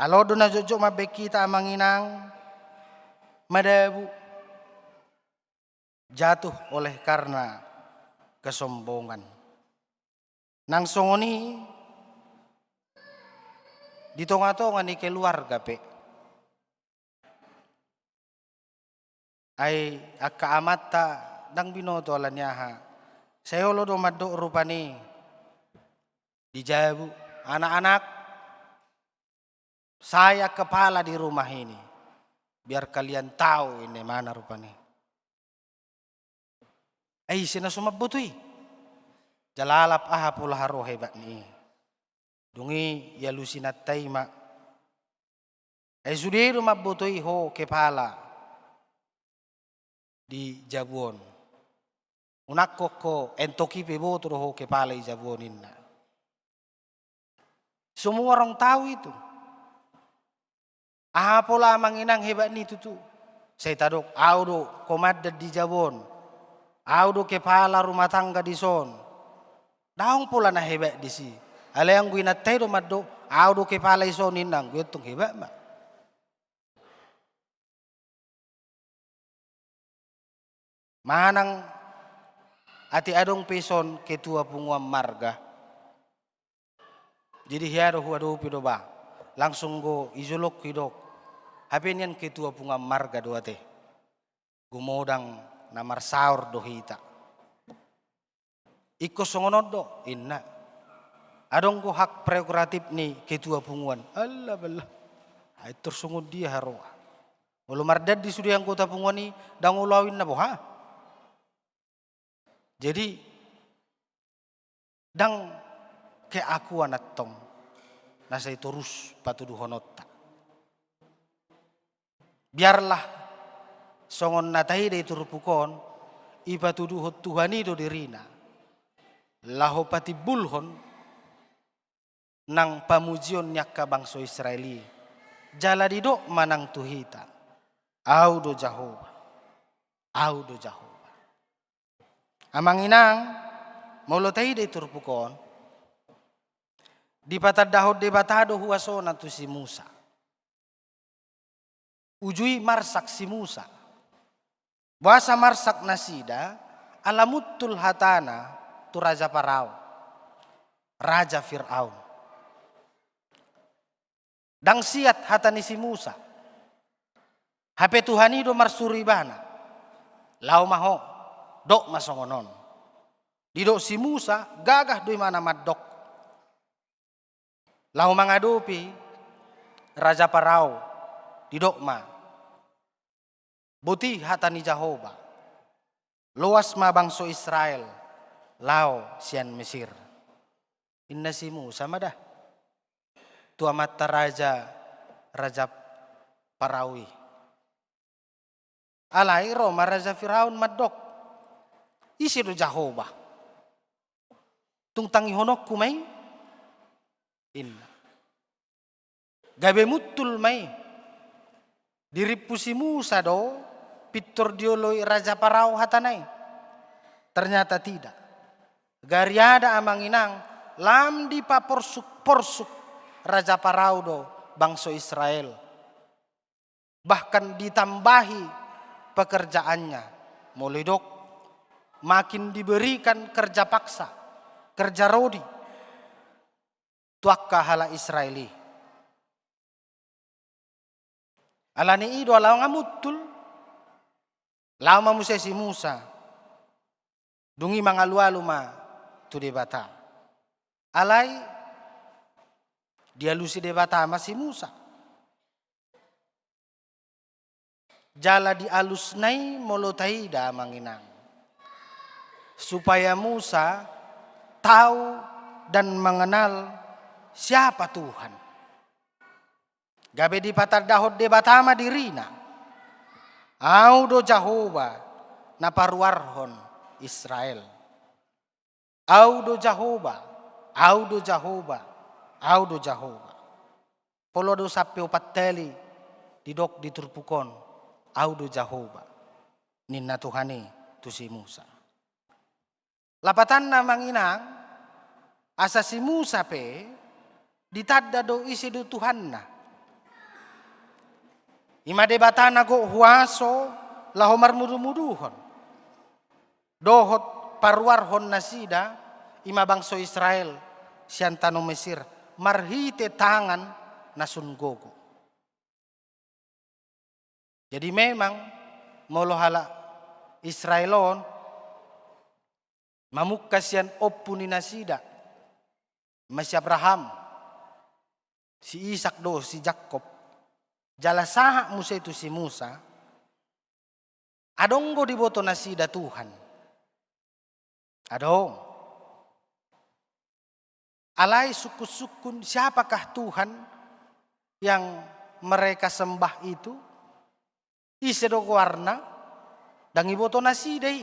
Ala on do na jotjot mambahen hita amang inang madabu, jatuh oleh karena kesombongan. Nang songon i di tongatonga ni keluarga pe. Ai angka amanta ndang binoto ala ni aha. Sai olo do mandok rupani di jabu, anak-anak, saya kepala di rumah ini. Biar kalian tahu, inna imana rupani. Ai ise na so mamboto i? Jala alap aha pola haroa hebat ni i. Dung i ialusi inanta i ma. Ai sude do mamboto i ho kepala di jabu on. Unang ho, ho entok i pe iboto do ho kepala di jabu on, inna. Semua orang tahu itu. Aha pola amang inang hebat ni i tutu? Sai tadok, au do komandan di jabu on. Au do kepala rumah tangga dison. Daong pola na hebat disi. Alai anggo inanta i do mandok, au do kepala dison, inna, anggo i antong hebat ma. Manang ate adong pe dison ketua punguan marga. Jadi hea do huadopi do ba. Langsung do i jolongku didok. Hape nian ketua punguan marga do ate. Gumodang na marsaor do hita. Ingkon songon on do, inna. Adong do hak prerogatif ni ketua punguan. Ala bala. Ai tor songon dia haroa. Molo mardandi sude anggota punguan i, ndang olo au inna boha. Jadi, ndang keakuan antong na sai torus patuduhononta. Biarlah songon na taida i turpuk on, ipatuduhon Tuhan i do dirina. Laho patimbulhon nang pamujion ni angka bangso Israel i. Jala didok ma nang tu hita. Au do Jahowa. Au do Jahowa. Amang inang, molo taida i turpuk on, dipatandahon Debata do huasona tu si Musa. Uju i marsak si Musa. Boasa marsak nasida, ala muntul hatana tu raja Parao. Raja Firaun. Ndang siat hata ni si Musa. Hape Tuhan i do marsuru ibana. Laho ma ho, dok ma songon on. Didok si Musa, gagah do imana mandok. Laho mangadopi raja Parao, didok ma. Boti hata ni Jahowa. Loas ma bangso Israel, laho sian Mesir. Inna si Musa ma da. Tu amanta raja, raja Parao i. Alai ro ma raja Firaun mandok. Ise do Jahowa. Tung tangihononku ma i. Inna. Gabe muntul ma i. Dirimpu si Musa do, pintor dioloi raja Parao hatana i. Ternyata tidak. Gariada amang inang, lam dipaporsuk-porsuk raja Parao do bangso Israel. Bahkan ditambahi pekerjaannya. Molo didok, makin diberikan kerja paksa, kerja rodi. Tu angka halak Israel i. Alani i do ala nga muntul. Laho ma muse si Musa. Dung i mangalualu ma tu Debata. Alai dialusi Debata ma si Musa. Jala dialusna i molo taida amang inang. Supaya Musa tahu dan mengenal siapa Tuhan. Gabe dipatandahon Debata ma dirina. Au do Jahowa na paruarhon Israel. Au do Jahowa, au do Jahowa, au do Jahowa. Pola do sampe opat hali didok di turpuk on, au do Jahowa. Ninna Tuhan i tu si Musa. Lapatanna amang inang, asa si Musa pe ditanda do ise do Tuhanna. Ima Debata na gok huaso laho marmudumuduhon. Dohot paruarhon nasida ima bangso Israel sian tano Mesir marhite tangan na sun gogo. Jadi memang molo halak Israel on mamungka sian ompu ni nasida, ima si Abraham, si Isak dohot si Jakob, jala sahat muse tu si Musa, adong do diboto nasida Tuhan. Adong. Alai sungkunsungkun siapakah Tuhan yang mereka sembah itu? Ise do goarna? Ndang diboto nasida i.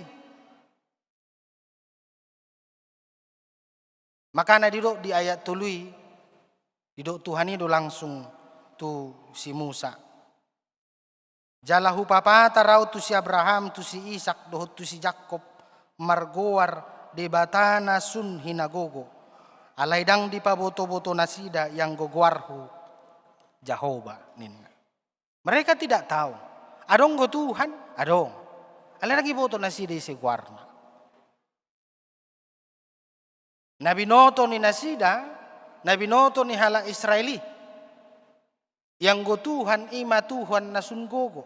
Makana didok di ayat tolu i, didok Tuhan i do langsung tu si Musa. Jala hupapatar au tu si Abraham, tu si Isak, dohot tu si Jakob, margoar Debata na sun hinagogo. Alai ndang dipabotoboto nasida ianggo goarhu Jahowa ninna. Mereka tidak tahu. Adong do Tuhan, adong. Alai ndang diboto nasida ise goarna. Na binoto ni nasida, na binoto ni halak Israel i. Ianggo Tuhan ima Tuhan na sun gogo.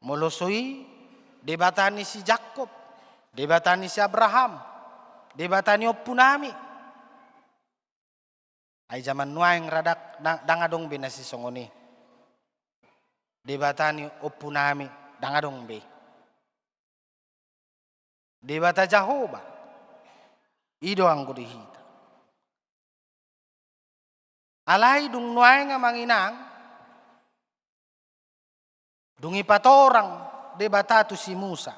Molo so i, Debata ni si Jakob, Debata ni si Abraham, Debata ni ompunami. Ai jaman nuaeng ra ndang, ndang adong be na sisongon i. Debata ni ompunami, ndang adong be. Debata Jahowa, i do anggo di hita. Alai dung nuaeng, amang inang, dung dipatorang Debata tu si Musa,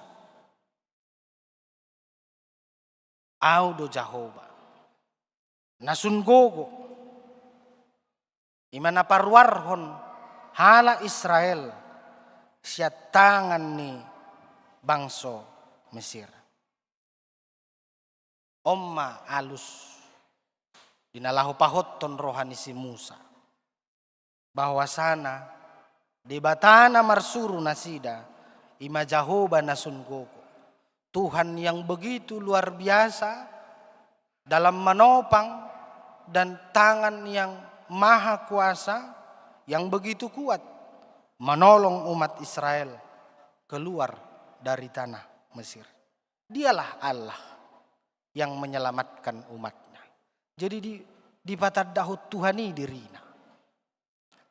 Ahu do Jahowa, na sun gogo, i ma na paruarhon halak Israel sian tangan ni bangso Mesir. On ma alus di na laho pahothon roha ni si Musa, bahwasana Debata na marsuru nasida, i ma Jahowa na sun gogo, Tuhan yang begitu luar biasa dalam menopang, dan tangan yang maha kuasa yang begitu kuat menolong umat Israel keluar dari tanah Mesir. Dialah Allah yang menyelamatkan umat-Nya. Jadi di, dipatandahon Tuhan i dirina.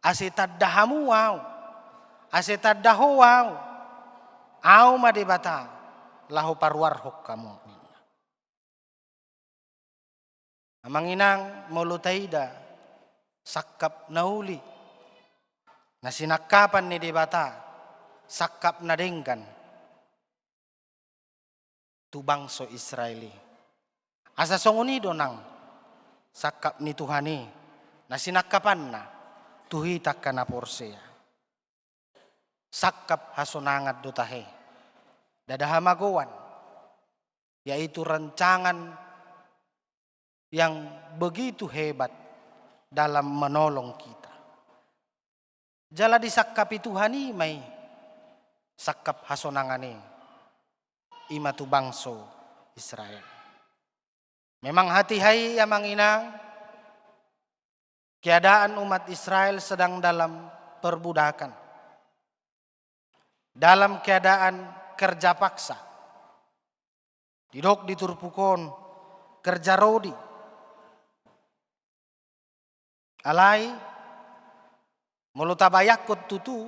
Ase tanda hamu Ahu, ase tanda ho Ahu, Ahu ma Debata laho paruarhon hamu, ninna. Amang inang, molo taida sangkap na uli na sinangkapan ni Debata, sangkap na denggan tu bangso Israel i. Asa songon i do nang sangkap ni Tuhan i na sinangkapanna tu hita angka na porsea. Sangkap hasonangan do tahe, ndada hamagoan, yaitu rancangan yang begitu hebat dalam menolong kita. Jala disangkapi Tuhan i ma i sangkap hasonangan i, i ma tu bangso Israel. Memang hatiha i, amang inang, keadaan umat Israel sedang dalam perbudakan, dalam keadaan kerja paksa. Didok di turpuk on, kerja rodi. Alai, molo tabayangkon tutu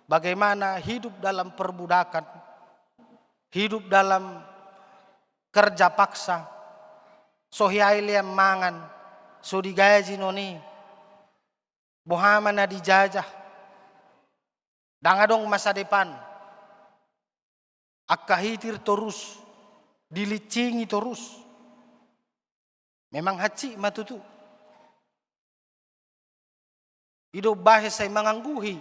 bagaimana hidup dalam perbudakan, hidup dalam kerja paksa, so hea i lean mangan, so digaji non i, boha ma na dijajah, ndang adong masa depan. Angka hitir torus, dilinsingi torus. Memang hansit ma tutu. I do umbahen sai mangangguhi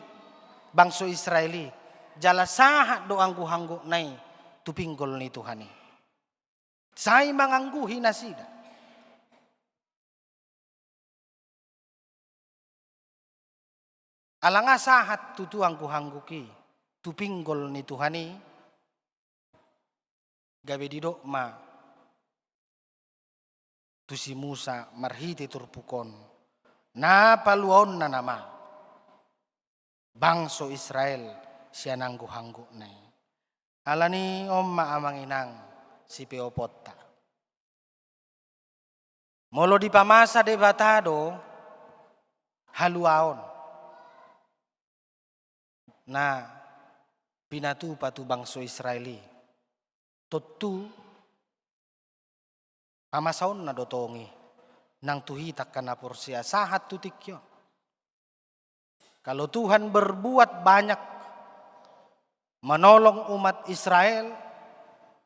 bangso Israel i, jala sahat do angguhanggona i tu pinggol ni Tuhan i. Sai mangangguhi nasida. Ala nga sahat tutu angguhanggok i tu pinggol ni Tuhan i, gabe didok ma tu si Musa marhite turpuk on, na paluaonna nama bangso Israel sian angguhanggokna i. Alani on ma amang inang sipeoponta. Molo dipamasa Debata do haluaon na pinatupa tu bangso Israel i, tontu pamasaonna do tong i nang tu hita angka na porsea sahat tu tingki on. Kalau Tuhan berbuat banyak menolong umat Israel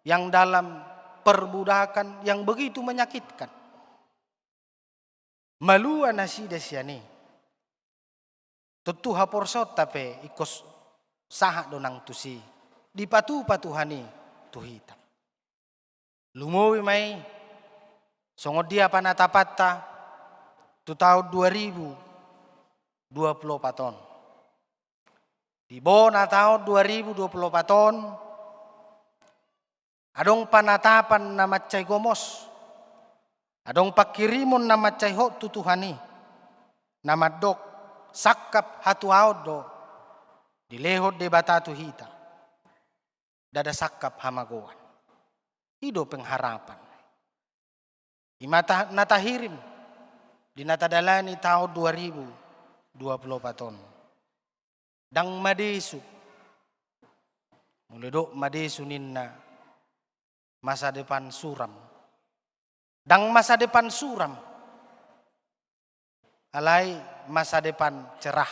yang dalam perbudakan yang begitu menyakitkan, malua nasida sian i, tontu haporseaonta pe ingkon sahat do nang tusi dipatupa Tuhan i tu hita. Lumobi ma i songon dia panatapanta tu taon dua ribu dua puluh opat on. Di bona taon dua ribu dua puluh opat on, adong panatapan na mansai gomos, adong panghirimon na mansai hot tu Tuhan i, na mandok sangkap hatuaon do dilehon Debata tu hita. Ndada sangkap hamagoan. I do pengharapan. I ma ta-, na tahirim di na tadalani taon dua ribu dua puluh opat on. Ndang madesu. Molo didok madesu ninna, masa depan suram. Ndang masa depan suram. Alai masa depan cerah.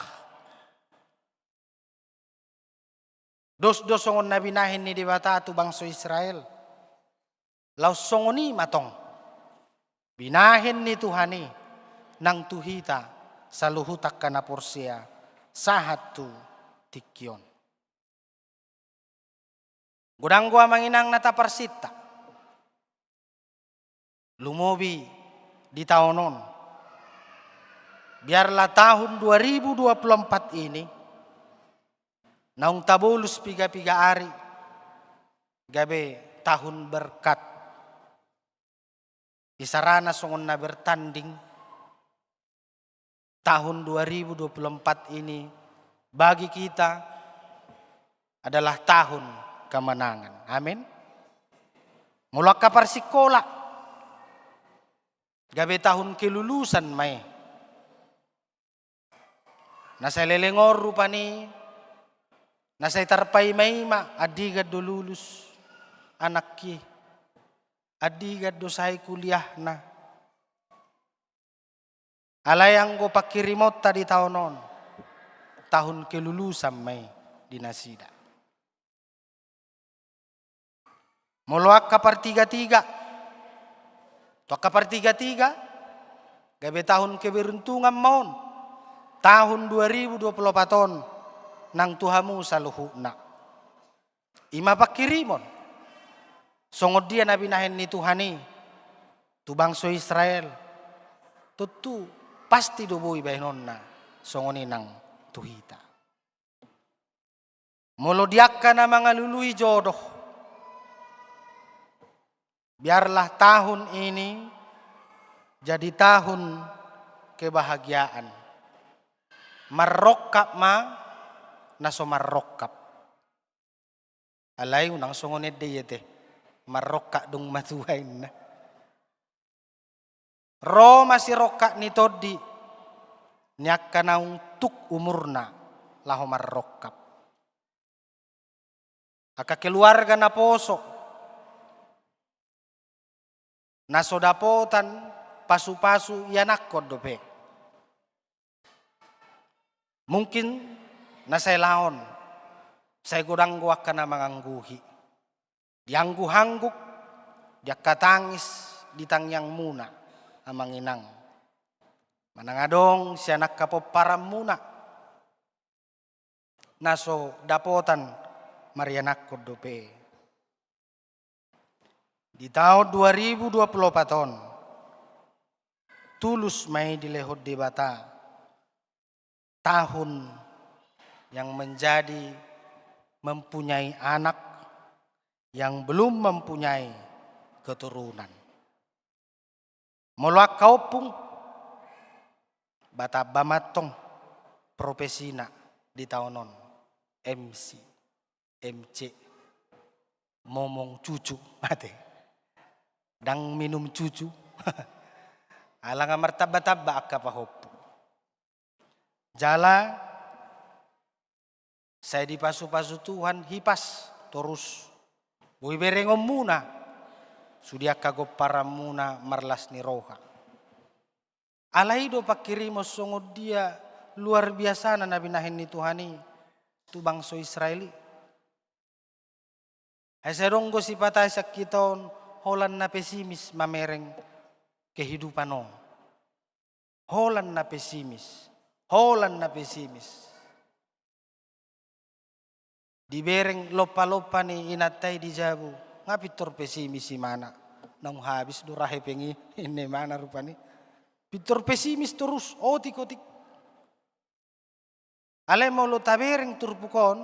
Dos do songon na binahen ni Debata tu bangso Israel. Laos songon i ma tong binahen ni Tuhan i nang tu hita saluhut angka na porsea sahat tu tingki on. Godang do amang inang na taparsinta. Lumobi di taon on. Biarlah tahun dua ribu dua puluh empat ini naung tabolus piga-piga ari gabe tahun berkat. Isarana songon na bertanding, tahun dua ribu dua puluh empat ini bagi kita adalah tahun kemenangan. Amin. Molo angka parsikola, gabe tahun kelulusan ma i. Na sai leleng on rupani, na sai tarpaima-ima, andigan do lulus anak i, andigan do sae kuliahna. Alai anggo panghirimonta di taon on, tahun kelulusan ma i di nasida. Molo angka partiga-tiga, tu angka partiga-tiga, gabe tahun keberuntungan ma on, tahun dua ribu dua puluh opat on, nang tu hamu saluhutna. I ma panghirimon, songon dia na binahen ni Tuhan i tu bangso Israel, tontu pasti do boi bahenonna songon i nang tu hita. Molo di angka na mangalului jodoh, biarlah tahun ini jadi tahun kebahagiaan. Marrongkap ma na so marrongkap. Alai unang songon ende i ate, marrongkap dung matua inna. Ro ma sirongkap ni tondi ni angka naung tuk umurna laho marrongkap. Angka keluarga na poso, na so dapotan pasu-pasu ianakhon dope. Mungkin na sai laon, sai godang do angka na mangangguhi. Diangguh-angguh, di angka tangis, di tangiangmuna, amang inang. Manang adong sian angka pomparanmuna na so dapotan marianakhon dope. Di taon dua ribu dua puluh opat on, tulus ma i dilehon Debata tahun yang menjadi mempunyai anak, yang belum mempunyai keturunan. Molo angka ompung, ba tamba ma antong profesina di taon on, M C, M C, momong cucu, ate. Ndang minum cucu. Ala nga martamba-tamba angka pahompu. Jala sai dipasu-pasu Tuhan hipas torus. Boi berengonmuna sude angka gomparanmuna marlas ni roha. Alai do panghirimon songon dia luar biasana na binahen ni Tuhan i tu bangso Israel i. Ai sai adong do sipata sian hita on, holan na pesimis mamereng kehidupan on. Holan na pesimis, holan na pesimis. Dibereng lompa-lompa ni inanta i di jabu, nga pintor pesimis imana. Naung habis do ra hepeng i, ninna imana rupani. Pintor pesimis torus, otik-otik. Alai molo tabereng turpuk on,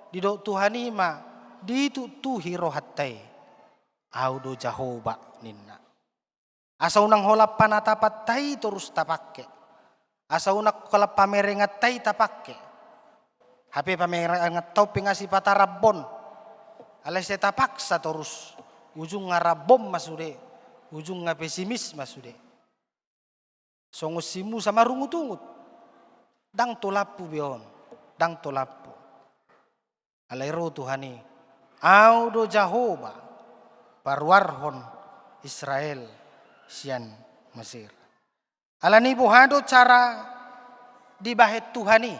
didok Tuhan i ma, dituktuhi rohanta i. Ahu do Jahowa ninna. Asa unang holan panatapanta i torus tapangke. Asa unang holan pamerenganta i tapangke. Hape pamerenganta on pe nga sipata rambon. Alai sai tapaksa torus. Ujungna rambon ma sude. Ujungna pesimis ma sude. Songon si Musa marungutungut. Ndang tolampu be on, ndang tolampu. Alai ro Tuhan i, Ahu do Jahowa, paruarhon Israel sian Mesir. Alani boha do cara dibahen Tuhan i?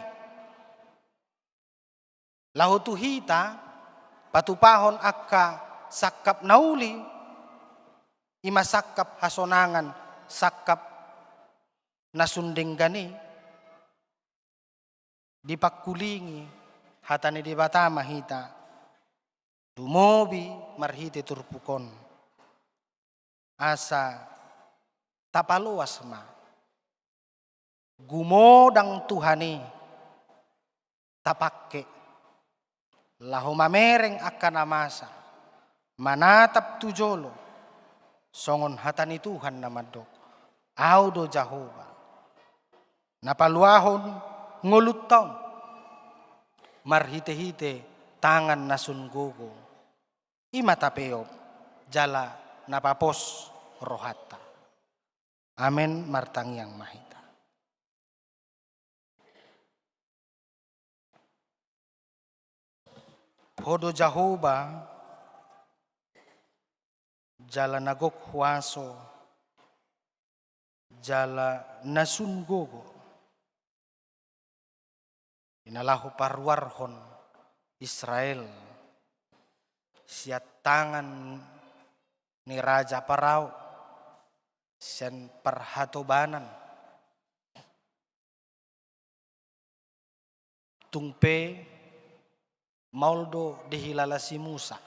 Laho tu hita patupahon angka sangkap na uli, ima sangkap hasonangan, sangkap na sun denggan i, dipangkulingi hata ni Debata ma hita, lumobi marhite turpuk on, asa tapaloas ma. Gumodang Tuhan i tapangke laho mamereng angka na masa, manatap tu jolo, songon hata ni Tuhan na mandok, Ahu do Jahowa, na paluahon ngolunta on marhitehite tangan na sun gogo. Ima tapeop jala na papos rohanta. Amen. Martangiang ma hita. Ho do Jahowa, jala na gok huaso, jala na sun gogo, di na laho paruarhon Israel sian tangan ni raja Parao, sian parhatobanan. Tung pe maol do dihilala si Musa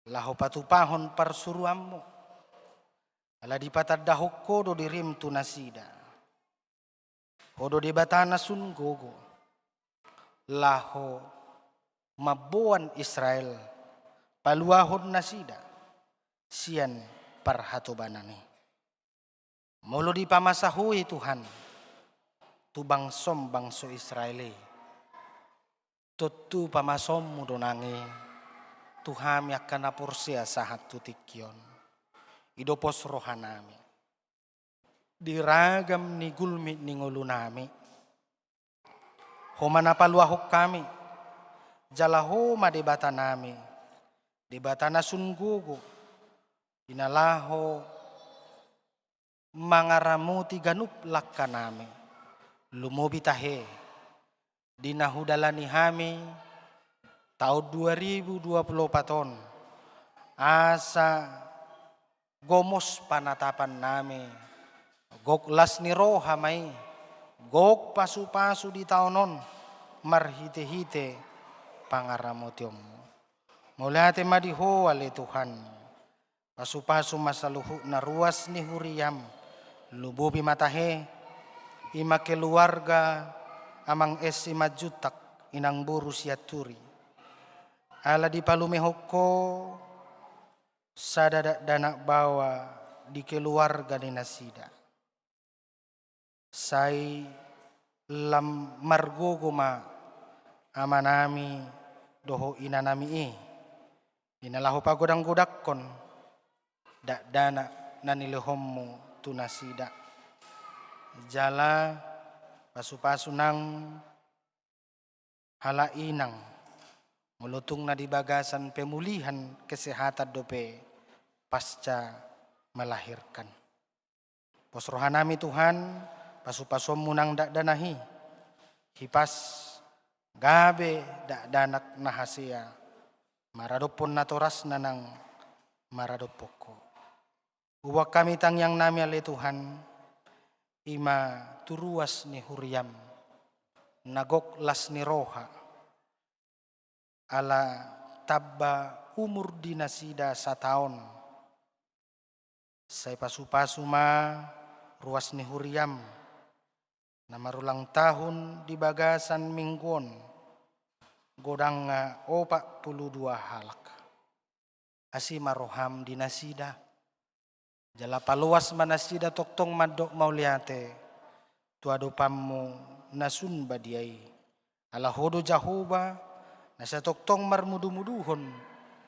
laho patupahon parsuruanmu, ala dipatandahon ho do dirim tu nasida. Ho do Debata na sun gogo, laho mamboan Israel, paluahon nasida sian parhatobanan i. Molo dipamasa ho i Tuhan tu bangsom bangso Israel i, tontu pamasaonmu do nang i tu hami angka na porsea sahat tu tingki on. I do pos rohanami di ragam ni gulmit ni ngolunami. Ho ma na paluahon hami, jala ho ma Debatanami, Debata na sun gogo, di na laho mangaramoti ganup langkanami. Lumobi tahe di na hudalani hami taon dua ribu dua puluh opat on, asa gomos panatapannami, gok las ni roha ma i, gok pasupasu di taon on, marhitehite pangaramotionmu. Mauliate ma di Ho ale Tuhan. Pasupasu ma saluhutna ruas ni huriam, lumobi ma tahe, i ma keluarga Amang S. Simanjuntak, Inang boru Sianturi. Ala dipalumehon Ho sada dakdanak baoa di keluarga ni nasida. Sai lam margogo ma amanami dohot inanami i, di na laho pagodanggodangkon dakdanak na nilehonmu tu nasida. Jala pasupasu nang halak inang, molo tung na di bagasan pemulihan kesehatan dope pasca melahirkan. Pos rohanami Tuhan, pasupasuonmu nang dakdanak i, hipas gabe dakdanak na hasea, maradophon natorasna nang maradophon Ho. Huboan hami tangiangnami ale Tuhan, i ma tu ruas ni huriam, na gok las ni roha, ala tamba umur di nasida sataon. Sai pasupasu ma ruas ni huriam, na marulang tahun di bagasan minggu on, godangna opat pulu dua halak. Asi ma roham di nasida. Jala paloas ma nasida tongtong mandok mauliate tu adopanmu na sun badia i. Ala Ho do Jahowa, na sai tongtong marmudumuduhon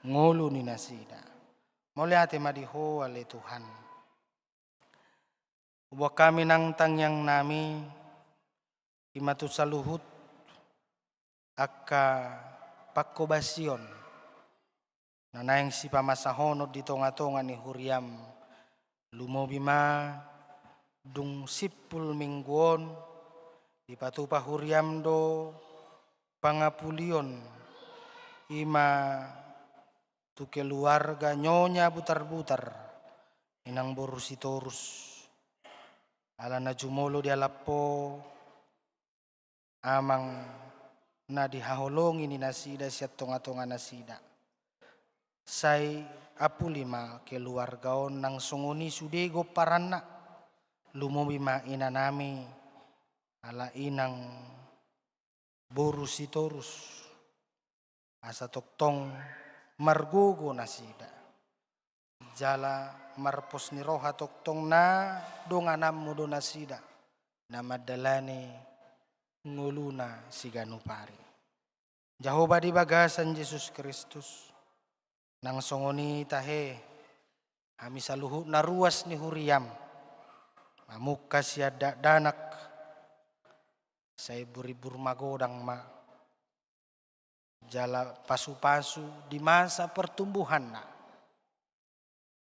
ngolu ni nasida. Mauliate ma di Ho ale Tuhan. Huboan hami nang tangiang nami, i ma tu saluhut angka panghobasion na naeng sipamasahonon di tongatonga ni huriaM. Lumobi ma dung simpul minggu on, dipatupa huriaM do pangapulion, i ma tu keluarga Nyonya Butarbutar, inang boru Sitorus. Ala na jumolo dialap Ho, Amang, na dihaholongi ni nasida sian tongatonga nasida. Sai apuli ma keluarga on nang songon i sude gomparanna, lumobi ma inanami, ala inang boru Sitorus, asa tongtong margogo nasida. Jala marpos ni roha tongtong na dongananMu do nasida, na mandalani ngoluna siganup ari. Jahowa di bagasan Jesus Kristus, nang songon i tahe, hami saluhutna ruas ni huriaM, mamungka sian dakdanak, sai burimbur magodang ma, jala pasupasu di masa pertumbuhanna.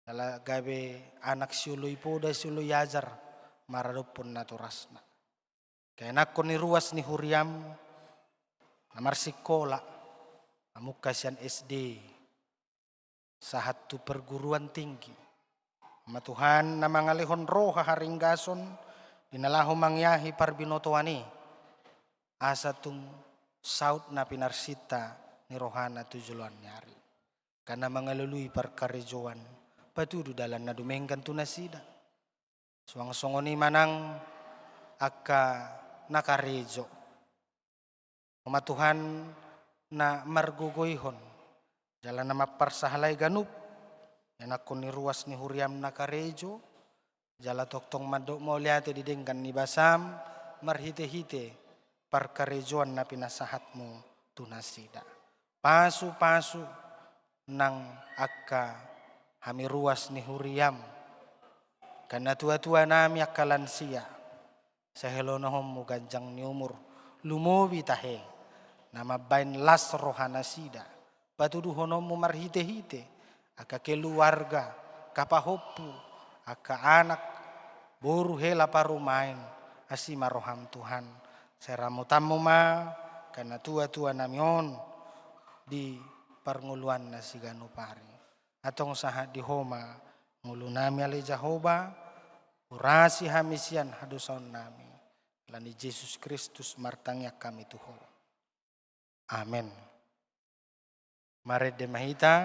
Jala gabe anak sioloi poda sioloi ajar maradophon natorasna. Kaenakhon ni ruas ni huriaM, na marsikola, mamungka sian S D, sahat tu perguruan tinggi. Amang Tuhan, na mangalehon roha haringgason, di na laho mangiahi parbinotoan i, asa tung saut na pinarsinta ni rohana tu joloan ni ari. Angka na mangalului parkarejoan, patudu dalan na dumenggan tu nasida. Suang songon i ma nang angka na karejo. Amang Tuhan, na margogoihon, jala na mamparsahalai ganup, ianakhon ni ruas ni huriaM na karejo, jala tongtong mandok mauliate di denggan ni basaM, marhitehite parkarejoan na pinasahatMu tu nasida. Pasupasu nang angka hami ruas ni huriaM, angka natuatuanami, angka lansia, sai helahonon-Mu ganjang ni umur, lumobi tahe, na mambaen las rohanasida, patuduhonon-Mu marhitehite angka keluarga, angka pahompu, angka anak, boru, hela parumaen, asi ma rohaM Tuhan, sai ramotan-Mu ma angka natuatuanami on di parngoluanna siganup ari. Antong sahat di Ho ma ngolunami ale Jahowa, urasi hami sian hadosaonnami. Ala ni Jesus Kristus martangiang hami tu Ho. Amen. Marende ma hita.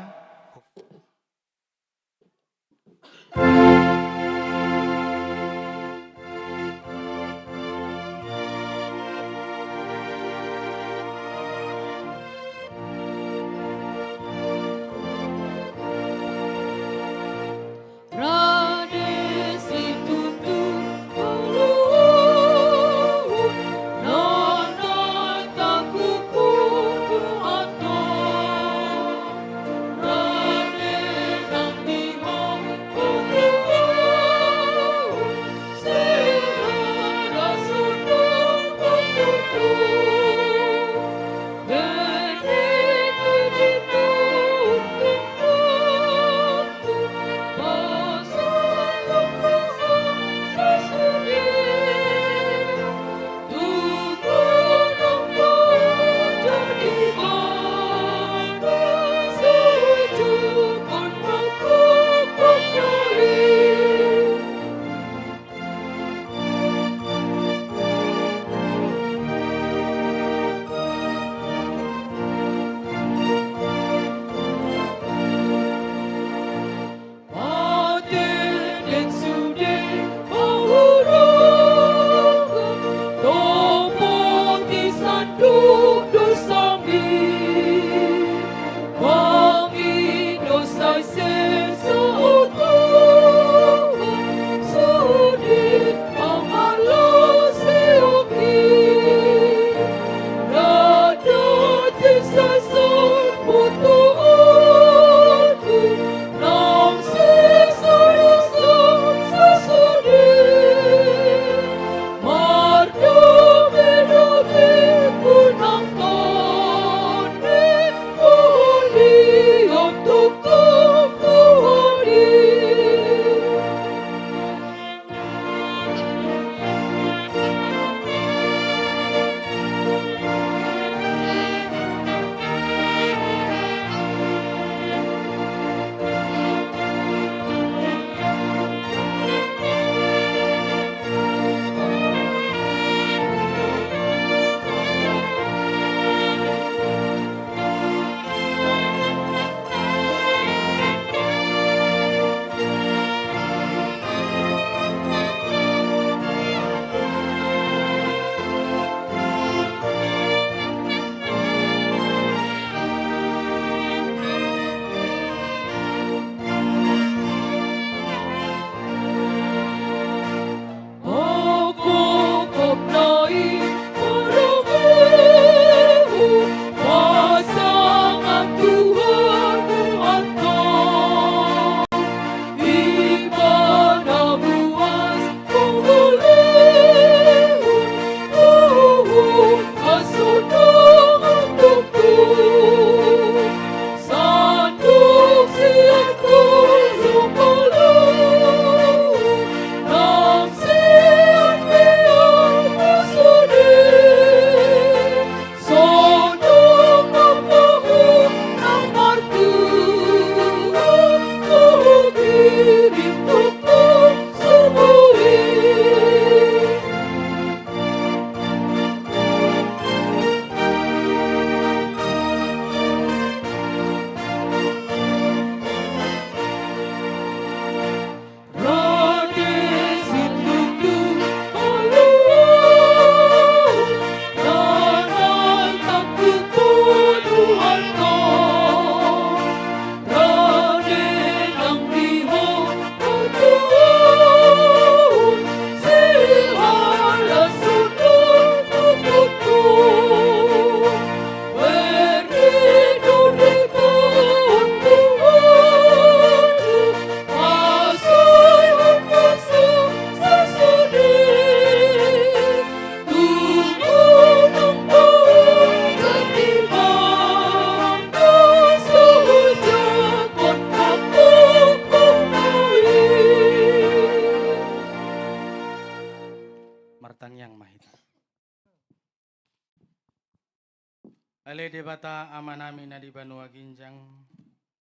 Debata Amanami na di banua ginjang,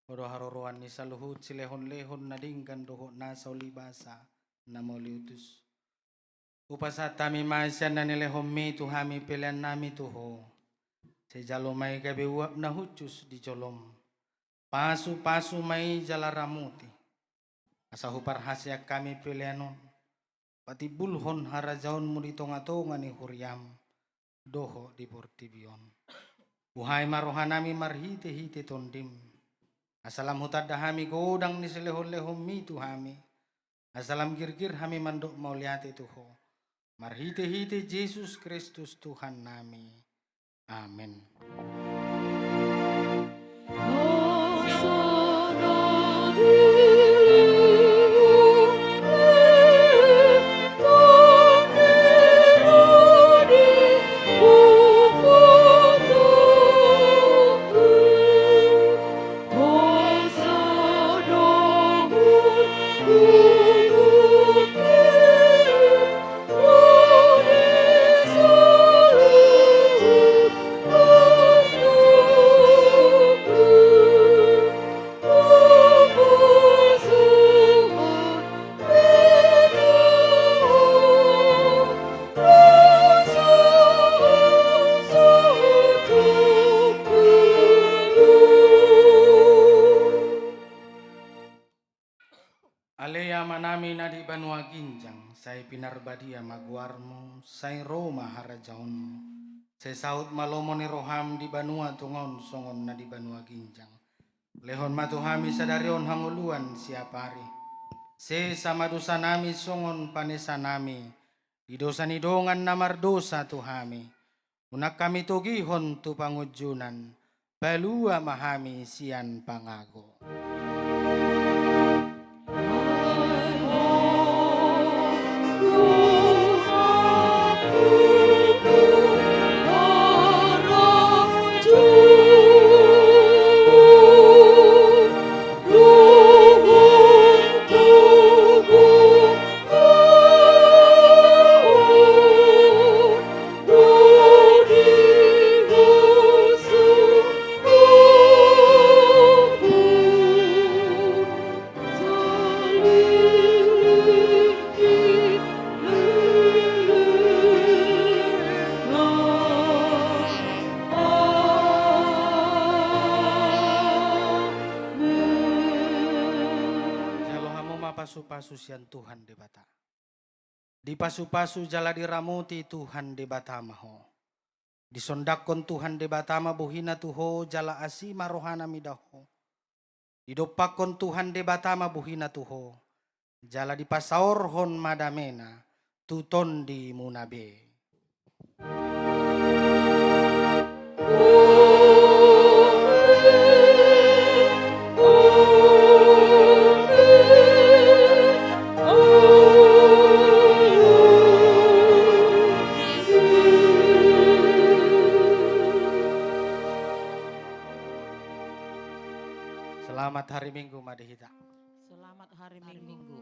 Ho do haroroan ni saluhut silehonlehon na denggan dohot nasa ulibasa na mauliutus. Hupasahat hami ma sian na nilehonmi tu hami peleannami tu Ho. Sai jalo ma i gabe uap na hushus di jolom. Pasupasu ma i jala ramoti, asa huparhaseang hami pelean on patimbulhon harajaonmu di tongatonga ni huriam dohot di portibi on. Buhai ma rohanami marhitehite Tondim, asa lam hutanda hami godang ni silehonlehonmi tu hami, asa lam girgir hami mandok mauliate tu Ho, marhitehite Jesus Kristus Tuhannami. Amen. Ale Amanami na di banua ginjang, sai pinarbadia ma goarmu, sai ro ma harajaonmu, sai saut ma lomo ni roham di banua tonga on songon na di banua ginjang. Lehon ma tu hami sadari on hangoluan siapari. Sesa ma dosanami songon panesanami di dosa ni dongan na mardosa tu hami. Unang hami togihon tu pangunjunan, palua ma hami sian pangago. Jalo hamu ma pasupasu sian Tuhan Debata. Dipasupasu jala diramoti Tuhan Debata ma ho. Disondangkon Tuhan Debata ma bohina tu ho jala asi ma rohana mida ho. Didompakkon Tuhan Debata ma bohina tu ho, jala dipasaorhon ma damena tu tondimuna be. Selamat hari Minggu ma di hita. Selamat hari Minggu.